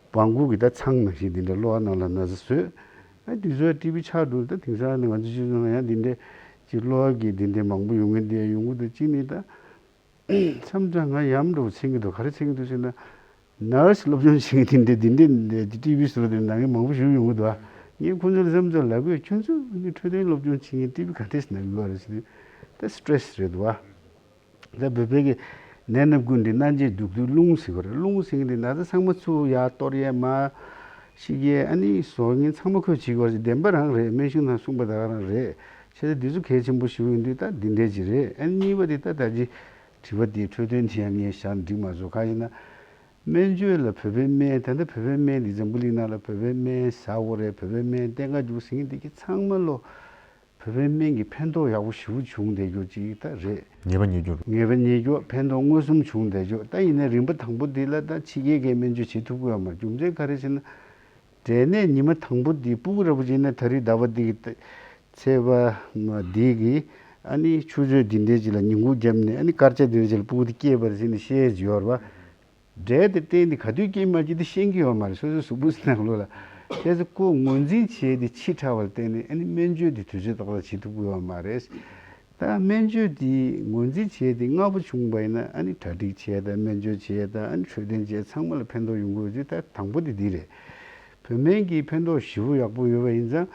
སྦྲང་ཁུག་གི་ད་ཚང་ནང་བཞིན་འདི་འདྲ་གློ་བ་ནང་ལ་ན་ཚ་བཟོས། ཨ་འདི་ཚོ་ཊི་བི་ཆགས་འགྲོ། ད་དེང་སང་ནི་ང་ཚོ་སྤྱི་ཚོགས་ནང་ཡང་འདི་འདྲ་ཅིག་གློ་བ་གི་འདི་འདྲ་མང་པོ་ཡོང་གི་འདི་ཡོང་གི་འདུག་གཅིག་ནི་ད་མཚམས་མཚམས་ང་ཡ་མཚན་འདྲ་བོ་འཚེར་གྱི་འདུག་ག་རེ་འཚེར་གྱི་འདུག་ཟེར་ན། ནར་སི་སློབ་སྦྱོང་བྱེད་མཁན་དེ་འདྲ་འདི་འདྲ་ཊི་བི་ཟེར་བ་དེ་ནང་གི་མང་པོ་ཞིག་ཡོང་གི་འདུག་ངས་ཁོང་ཚོ་ལ་མཚམས་མཚམས་ལབ་ཀྱི་ཡོད། ཁྱོད་ཚོ་ནི་འཕྲོད་བསྟེན་སློབ་སྦྱོང་བྱེད་མཁན་ཊི་བི་ག་འདྲས་ནང་གི་ཡོད་རེད་ཟེར་དུས། ད་སི་ཊེ་རེ་སི་རེད་འདུག་བ། ད་བོད་པའི་གི་ནད་རྣམས་ཀུན་འདི་རྣམ་འབྱེད་སྡུག་དུས་རླུང་ཟེར་གྱི་ཡོད་རེད། རླུང་ཟེར་མཁན་འདི་ན་ཚ་ཚང་མ་ཚུར་ཡར་གཏོར་ཡས། མར་བཤིག་ཡས། ཨ་ནི་བཟོ་མཁན་ཚང་མ་ཁོས་བྱེད་ཀྱི་ཡོད་རེད། བདེན་པ་རང་རེད། སྨན་གཞུང་ནང་གསུངས་པ་ད་ག་རང་རེད། བྱས་ཙང་འདི་ཚོ་གལ་ཆེན་པོ་ཞིག་ཡིན་དུས་ད་འདི་འདྲས་ཅིག་རེད། ཨ་ནི་གཉིས་པ་འདི་ད་ད་ཅི་དྲི་བ་འདི་འཕྲོད་བསྟེན་དྲི་ཡ་ངས་བཞག་འགྲིག་མ་སོང་། གང་ཡིན་ན་སྨན་བཅོས་ལ་བོད་པའི་སྨན། ད་ལྟ་བོད་པའི་སྨན་འདི་འཛམ་བུ་གླིང་ནང་ལ་བོད་པའི་སྨན་ཟ་དགོས་རེད། བོད་པའི་སྨན་བསྟེན་ག་འཇུག་ཟེར་མཁན་འདི་གི་ཚང་མ་ལོ། བོད་པའི་སྨན་གྱི་ཕན་ཐོགས་ཡག་པོ་ཞེ་པོ་བྱུང་བསྡད་རྒྱུ་ཅིག་ད་རེད། ངེས་པ་རྙེད་རྒྱུ། ངེས་པ་རྙེད་རྒྱུ། ཕན་ཐོགས་མངོན་སུམ་བྱུང་བསྡད་རྒྱུ། ད་ཡིན་ནའི་རིམ་པ་དང་པོ་འདི་ལ་ད་ཕྱི་རྒྱལ་གྱི་སྨན་བཅོས་བྱེད་ཐུབ་ཀྱི་ཡོད་མ་རེད། རྒྱུ་མཚན་ག་རེ་ཟེར་ན། འབྲས་ནད་ཉི་མ་དང་པོ་འདི་སྤུ་གུ་འདྲ་པོ་ཅིག་ཡིན་ན་ད་རེས་ཟླ་བ་འདི་གི་ཚེས་པ་འདི་གི་ཨ་ནི་ཆུ་ཚོད་འདི་འདྲའི་ཅིག་ལ་ཉིན་གུང་བརྒྱབ་ནས། ཨ་ནི་སྐར་ཆ་འདི་འདྲའི་ཅིག་ལ་སྤུ་གུ་འདི་སྐྱེས་པ་རེད་ཟེར་ནས་བཤད་ཀྱི་ཡོད་རེད་བ། འབྲས་དེ་སྐྲན་དེ་ག་དུས་སྐྱེས་མ་སྐྱེས་དེ་ཤེས་ཀྱི་ཡོད་མ་རེད། སོ་སོའི་གཟུགས་པོ་ནང་ལོགས་ལ། བྱས་ཙང་ཁོ་ངོས་འཛིན་བྱས་ཏེ་ཕྱི་དྲགས་པ་ལ་བརྟེན་ནས་ཨ་ནི་སྨན་བཅོས་དེ་དུས་ཚོད་ཏག་ཏག་བྱེད་ཐུབ་ཀྱི་ཡོད་མ་རེད། ད་སྨན་བཅོས་དེ་ངོས་འཛིན་བྱས་ཏེ་སྔ་པོ་བྱུང་བ་ཡིན་ན། ཨ་ནི་གྲ་སྒྲིག་བྱས་དང་། སྨན་བཅོས་བྱས་དང་། ཨ་ནི་འཕྲོད་བསྟེན་བྱས། ཚང་མ་ལ་ཕན་ཐོགས་ཡོང་གི་ཡོད་དུས། ད་དང་པོ་དེ་འདི་རེད། བོད་སྨན་གྱི་ཕན་ཐོགས་ཞེ་པོ་ཡག་པོ་ཡོད་པ་ཡིན་ཙང་།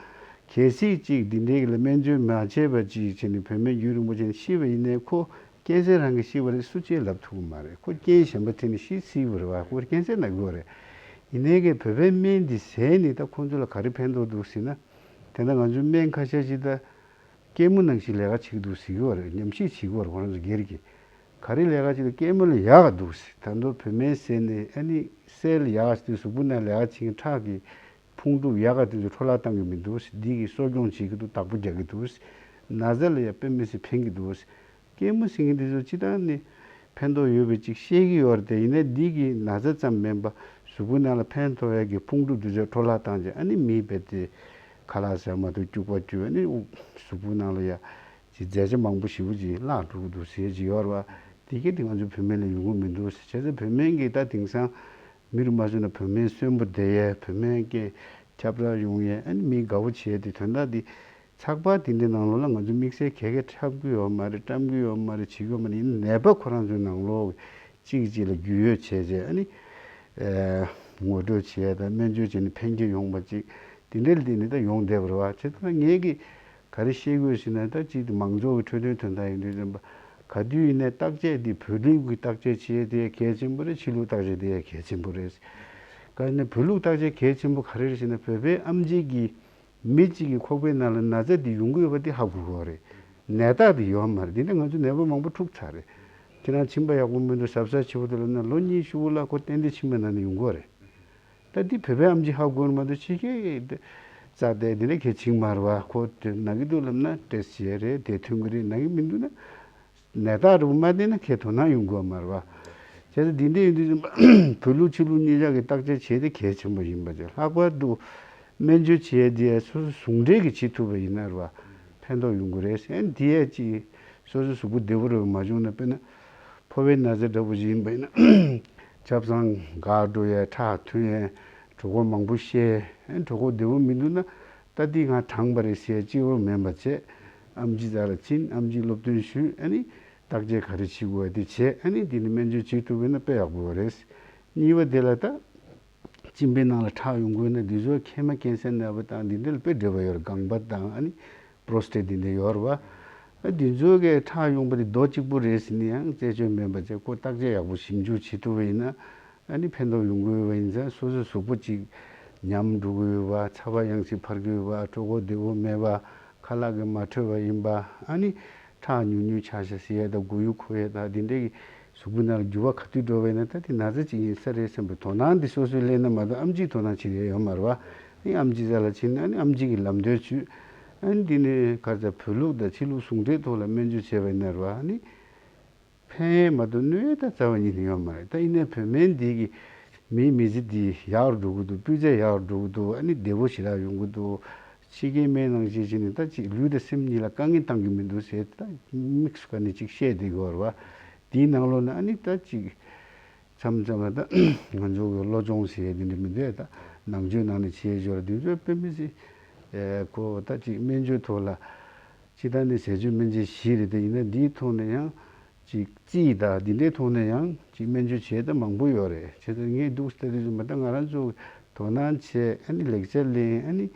གལ་སྲིད་ཅིག་འདི་འདྲའི་གི་ལ་སྨན་བཅོས་མ་བྱས་པ་ཅིག་བྱས་ནས་བོད་སྨན་རྒྱུན་རིང་པོ་བྱས་ནས་ཤི་བ་ཡིན་ནའི་ཁོ་རྐྱེན་སེལ་རང་གིས་ཤི་བ་རེད། སུ་གཅིག་ལབ་ཐུབ་ཀྱི་མ་རེད། ཁོ་རྐྱེན་གཞན་པ་འཕྲད་ནས་ཤི་སྲིད་པ་རེད་བ། ཁོ་རྐྱེན་སེལ་གནང་དགོས་རེད། ཡིན་ནའི་གི་བོད་པའི་སྨན་འདི་ཟས་ནས་ད་ཁོང་ཚོ་ལ་ག་རེ་ཕན་ཐོགས་འདུག་ཟེར་ན། དེ་འདྲ་ང་ཚོའི་སྨན་ཁ་ཤས་ཤིག་ད་སྐྱེས་མོ་ནང་བཞིན་ལས་ཀ་བྱེད་ཀྱི་འདུག་ཟེར་གྱི་ཡོད་རེད། ཉམས་ཞིབ་བྱེད་ཀྱི་ཡོད་རེད། ཁོ་རང་ཚོ་སྒེར་གྱི་ག་རེ་ལས་ཀ་བྱེད་ན་སྐྱེས་མོ་ལ་ཡག་ག་འདུག་ཟེར། ད་དུང་བོད་སྨན་ཟས་ནས་ཨ་ནི་སེལ་ཡག་ཟེར་དུས་གཟུགས་པོ་ནང་ལས་ཀ་བྱེད་མཁན་ཁྲག་གི་ཕུང་གྲུབ་ཡག་ག་དེ་ཚོ་འཕྲོ་བརླག་བཏང་གི་མི་འདུག་ཟེར། འདི་གིས་གསོ་སྐྱོང་བྱེད་ཀྱི་འདུག་བདག་པོ་རྒྱག་གི་འདུག་ཟེར། ན་ཚ་ལ་ཡང་དཔེ་མི་སྲིད་ཕན་གྱི་འདུག་ཟེར། སྐྱེས་མོ་ཟེར་མཁན་དེ་ཚོ་སྤྱིར་བཏང་ནི་ཕན་ཐོགས་ཡོད་པའི་ཅིག་བཤད་ཀྱི་ཡོད་རེད་དེ། ཡིན་ནའི་འདི་གིས་ན་ཚ་ཙམ་མིན་པ་གཟུགས་པོའི་ནང་ལ་ཕན་ཐོགས་ཡག་གི་ཕུང་གྲུབ་དེ་ཚོ་འཕྲོ་བརླག་བཏང་རྗེས། ཨ་ནི་མིའི་རྦད་དེ་ཁ་ལག་ཟ་མ་ཐུབ། སྐྱུག་པ་སྐྱུག་ཨ་ནི་གཟུགས་པོའི་ནང་ལ་ཡ་ཅིག་རྫས་ཆ་མང་པོ་ཞེ་པོ་ཅིག་བརླག་འགྲོ་གི་འདུག་ཟེར་གྱི་ཡོད་རེད་བ། དེ་གས་དེ་ང་ཚོ་བོད་སྨན་ལ་ཡོང་གི་མི་འདུག་ཟེར། བྱས་ཙང་བོད་སྨན་གྱིས་ད་དེང་སང་མི་རུ་མ་བཟོས་ན་བོད་སྨན་གསོན་པོ་བསྡད་ཡས། བོད་སྨན་གྱི་ཁྱབ་བསྒྲགས་ཡོང་ཡས། ཨ་ནི་མི་དགའ་བོ་བྱས་ཏེ་དོན་དག་འདི་ཚགས་པར་དེ་འདྲའི་ནང་ལོགས་ལ་ང་ཚོ་དམིགས་བསལ་ག་གེ་འཁྲབ་ཀྱི་ཡོད་མ་རེད། བཀྲམ་གྱི་ཡོད་མ་རེད། བྱེད་ཀྱི་ཡོད་མ་རེད། ཡིན་ནའི་ནད་པ་ཁོ་རང་ཚོའི་ནང་ལོགས་གཅིག་གིས་གཅིག་ལ་རྒྱུས་ཡོད་བྱས་བྱས། ཨ་ནི་ངོ་སྤྲོད་བྱས་དང་སྨན་བཅོས་བྱས་ནས་ཕན་ཁེ་ཡོང་བ་ཅིག་དེ་འདྲའི་ལ་བརྟེན་ནས་ད་ཡོང་བསྡད་པ་རེད་བ། བྱས་ཙང་ངས་ཀྱིས་ག་རེ་བཤད་དགོས་ཟེར་ན། ད་གཅིག་དེ་མང་ཚོགས་ཀྱི་འཕྲོད་བསྟེན་དོན་དག་ཡིན་དུས་ཙམ་པ། ག་དུས་ཡིན་ནའི་བརྟག་དཔྱད་འདི་བོད་ལུགས་ཀྱི་བརྟག་དཔྱད་བྱེད་ཡས་དེ་ཡང་གལ་ཆེན་པོ་རེད། ཕྱི་ལུགས་བརྟག་དཔྱད་དེ་ཡང་གལ་ཆེན་པོ་རེད། ག་ནས་བོད་ལུགས་བརྟག་དཔྱད་གལ་ཆེན་པོ་ག་རེ་རེད་ཟེར་ན། བོད་པའི་ཨེམ་ཆི་གིས་མི་གཅིག་གི་ཁོག་པའི་ནང་ལ་ན་ཚ་འདི་ཡོང་གི་ཡོད་པ་འདི་ཧ་གོ་དགོས་རེད། ནད་རྟགས་འདི་ཡོད་མ་རེད། འདི་ནི་ང་ཚོ་ནད་པ་མང་པོ་འཁྲུག་ཚར་རེད། ཁྱེད་རང་མཆིན་པ་ཡག་པོ་མི་འདུག་གཟབ་གཟབ་བྱེད་དགོས་འདུག་ལབ་ན་ལོ་གཉིས་ཤུལ་ལ་ཁོ་ཏན་ཏན་མཆིན་པ་ན་ནས་ཡོང་གི་ཡོད་རེད། ད་འདི་བོད་པའི་ཨེམ་ཆི་ཧ་གོ་ནི་མ་གཏོགས་ཕྱི་རྒྱལ་གྱི་ རྩ་དེ་འདི་ནས་ཁྱེད་ཆིག་མར་བ་ཁོ་དེ་ན་གི་འདུག་ལབ་ན་ཏེས་བྱས་རེད། དེ་ཐོན་གི་རེད། ན་གི་མི་འདུག་ན་ནད་རྟགས་རུ་མ་བསྟན་ན་ཁྱེད་དོ་སྣང་ཡོང་དགོས་མར་བ། བྱས་ཙང་འདི་འདྲ་ཡིན་དུས་བོད་ལུགས་ཕྱི་ལུགས་གཉིས་ཆ་གི་བརྟག་དཔྱད་བྱས་ཏེ་གལ་ཆེན་པོ་ཡིན་པ་བྱས། ལྷག་པར་དུ་སྨན་བཅོས་བྱས་དེ་སོ་སོ་ཟུང་འབྲེལ་གྱི་བྱེད་ཐུབ་པ་ཡིན་ན་ར་བ་ཕན་ཐོགས་ཡོང་གི་རེད། ཨ་ནི་དེ་ཡ་ཅིག་སོ་སོའི་གཟུགས་པོ་བདེ་པོ་རུ་མ་བྱུང་ན། དཔེར་ན་ཕོ་བའི་ན་ཚ་འདྲ་པོ་ཞིག་ཡིན་པ་ཡིན་ན་ཆབ་གསང་འགག་འགྲོ་ཡས། ཁྲག་ཐོན་ཡས། གྲོད་ཁོག་མང་པོ་བཤལ་ཡས། གྲོད་ཁོག་བདེ་པོ་མི་འདུག་ན་ད་འདི་ང་གྲང་པ་རེད་ཟེར་གཅིག་པོ་མིན་པ་བྱས། ཨེམ་ཆི་རྩ་ལ་ཕྱིན། ཨེམ་ཆིས་སློབ་སྟོན་ཞུས། ཨ་ནི་བརྟག་དཔྱད་ག་རེ་བྱེད་དགོས་དེ་བྱས། ཨ་ནི་འདི་ནི་སྨན་བཅོས་བྱེད་ཐུབ་པ་ཡིན་ན་དཔེ་ཡག་པོ་རེད། གཉིས་པ་དེ་ལ་ད་གཅིན་པའི་ནང་ལ་ཁྲག་ཡོང་དགོས་ན་འདི་ཚོ་མཁལ་མ་ཀན་སར་ན་བ་དང་འདི་འདྲ་ལ་དཔེ་འབྲེལ་བ་ཡོད་རེད། ལྒང་པ་དང་ཨ་ནི་པྲོ་སི་ཊེཊ་འདི་འདྲ་ཡོད་རེད་བ། ཨ་འདི་ཚོ་གི་ཁྲག་ཡོང་པ་དེ་རྡོ་གཅིག་པུ་རེད་ཟེར་ནས་ཡང་རྩད་གཅོད་མེད་པ་བྱས། ཁོ་བརྟག་དཔྱད་ཡག་པོ་ཞིབ་འཇུག་བྱེད་ཐུབ་པ་ཡིན་ན་ཨ་ནི་ཕན་ཐོགས་ཡོང་གི་ཡོད་པ་ཡིན་ཙང་། སོ་སོའི་གཟུགས་པོ་ཅིག་ཉམས་འགྲོ་གི་ཡོད་པ། ཚ་བ་ཡང་སེ་འཕར་གི་ཡོད་པ། གྲོད་ཁོག་བདེ་པོ་མེད་པ། ཁ་ལག་གི་མ་འཕྲོད་པ་ཡིན་པ། ཨ་ནི་ཁྲག་ཉུང་ཉུང་ཆགས་ཤག་ཟེར་ཡས་དང་མགོ་ཡུ་འཁོར་ཡས་དང་འདི་འདྲའི་གི་གཟུགས་པོའི་ནང་ལ་འགྱུར་བ་ག་དུས་འགྲོ་བས་ན་ད་དེ་ན་ཚ་ཅིག་ཡིན་ས་རེད་བསམ་པའི་དོ་སྣང་འདི་སོ་སོས་སླེབས་ན་མ་གཏོགས་ཨེམ་ཆིས་དོ་སྣང་བྱེད་ཡས་ཡོད་མ་རེད་བ། ཨ་ནི་ཨེམ་ཆི་རྩ་ལ་ཕྱིན་ནས་ཨ་ནི་ཨེམ་ཆི་གིས་ལམ་སྟོན་ཞུས། ཨ་ནི་འདི་ནས་ག་རེ་ཟེར། བོད་ལུགས་དང་ཕྱི་ལུགས་ཟུང་འབྲེལ་ཐོག་ལ་སྨན་བཅོས་བྱས་པ་ཡིན་ན་རེད་བ། ཨ་ནི་ཕན་ཡས་མ་གཏོགས་གནོད་ཡས་ད་རྩ་བ་ཉིད་ནས་ཡོད་མ་རེད། ད་ཡིན་ནའི་བོད་སྨན་འདི་གིས་མིའི་མི་ཚེ་འདི་ཡག་རུ་འགྲོ་གི་འདུག་སྤུས་ཚད་ཡག་རུ་འགྲོ་གི་འདུག་ཨ་ནི་བདེ་པོ་ཞེ་དྲག་ཡོང་གི་འདུག་ཕྱི་རྒྱལ་སྨན་ནང་བཞིན་བྱས་ནས་ད་ཅིག་ལུས་དང་སེམས་གཉིས་ལ་དཀའ་ངལ་བཏང་གི་མི་འདུག་ཟེར། ད་དམིགས་སུ་བཀར་ནས་ཅིག་བཤད་བསྡད་ཀྱི་ཡོད་རེད་བ། དེའི་ནང་ལོགས་ན་ཨ་ནི་ད་ཅིག་མཚམས་མཚམས་ལ་ད་ང་ཚོ་གི་བློ་སྦྱོང་ཟེར་ཡས་དེ་འདྲ་མི་འདུག་ད་ནང་ཆོས་ནང་ནས་བྱེད་ཡས་ཞོར་དེ་ཚོ་དཔེ་མི་སྲིད། ཨེ་ཁོ་ད་ཅིག་སྨན་བཅོས་ཐོག་ལ་སྤྱིར་བཏང་ནས་ཟས་སྤྱོད་སྨན་དཔྱད་བཞི་རེད་དེ། ཡིན་ན་འདིའི་ཐོག་ནས་ཡང་ཅིག་རྩིས་དང་འདི་འདྲའི་ཐོག་ནས་ཡང་ཅིག་སྨན་བཅོས་བྱེད་ད་མང་པོ་ཡོད་རེད། བྱས་ཙང་ངས་འདུག་ལྟ་དུས་ཙམ་པ་ད་ང་རང་ཚོ་དོ་སྣང་བྱས། ཨ་ནི་ལེགས་ཆ་ལེན། ཨ་ནི་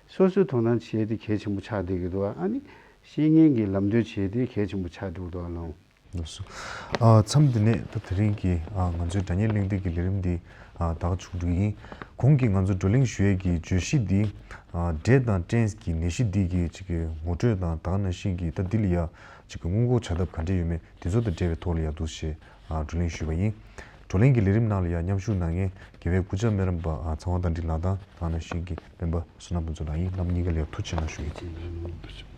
སོ་སོས་དོ་སྣང་བྱས་དེ་གལ་ཆེན་པོ་ཆགས་བསྡད་ཀྱི་འདུག་ཨ་ནི་བཤེས་གཉེན་གྱིས་ལམ་སྟོན་བྱས་དེ་གལ་ཆེན་པོ་ཆགས་འདུག་འདུག་ཨ་ལོང་། ལགས་སོ། ཨ་མཚམས་འདི་ནས་ད་དེ་རིང་གི་ཨ་ང་ཚོའི་སྒྲ་སྙན་གླེང་སྟེགས་ཀྱི་ལས་རིམ་འདི་ཨ་ད་ག་མཇུག་སྒྲིལ་ཡིན། གོང་གི་ང་ཚོ་བགྲོ་གླེང་ཞུ་ཡས་ཀྱི་བརྗོད་གཞི་འདི་ཨ་འབྲས་དང་སྐྲན་གྱི་ནད་གཞི་འདི་གི་ཅིག་གི་ངོ་སྤྲོད་དང་། ད་ག་ནང་བཞིན་གྱི་ད་འདི་ལ་ཡ་ཅིག་གི་སྔོན་འགོག་བྱ་ཐབས་ག་འདྲས་ཡོད་མེད་དེ་ཚོ་དང་འབྲེལ་བའི་ཐོག་ལ་ཡ་འདུག་སེ་ཨ་བགྲོ་གླེང་ཞུས་པ་ཡིན། བགྲོ་གླེང་གི་ལས་རིམ་ནང་ལ་ཡ་མཉམ་ཞུགས་གནང་མཁན་རྒྱལ་བའི་སྐུ་བཅར་སྨན་རམས་པ་ཨ་ཚེ་དབང་དར་འཕྲིན་ལགས་དང་། ད་ག་ནང་བཞིན་གྱི་སྤེན་པ་བསོད་ནམས་ཕུན་ཚོགས་ལགས་ཡིན། རྣམ་གཉིས་ཀ་ལ་ཡ་ཐུགས་རྗེ་གནང་ཞུ་ཡིན།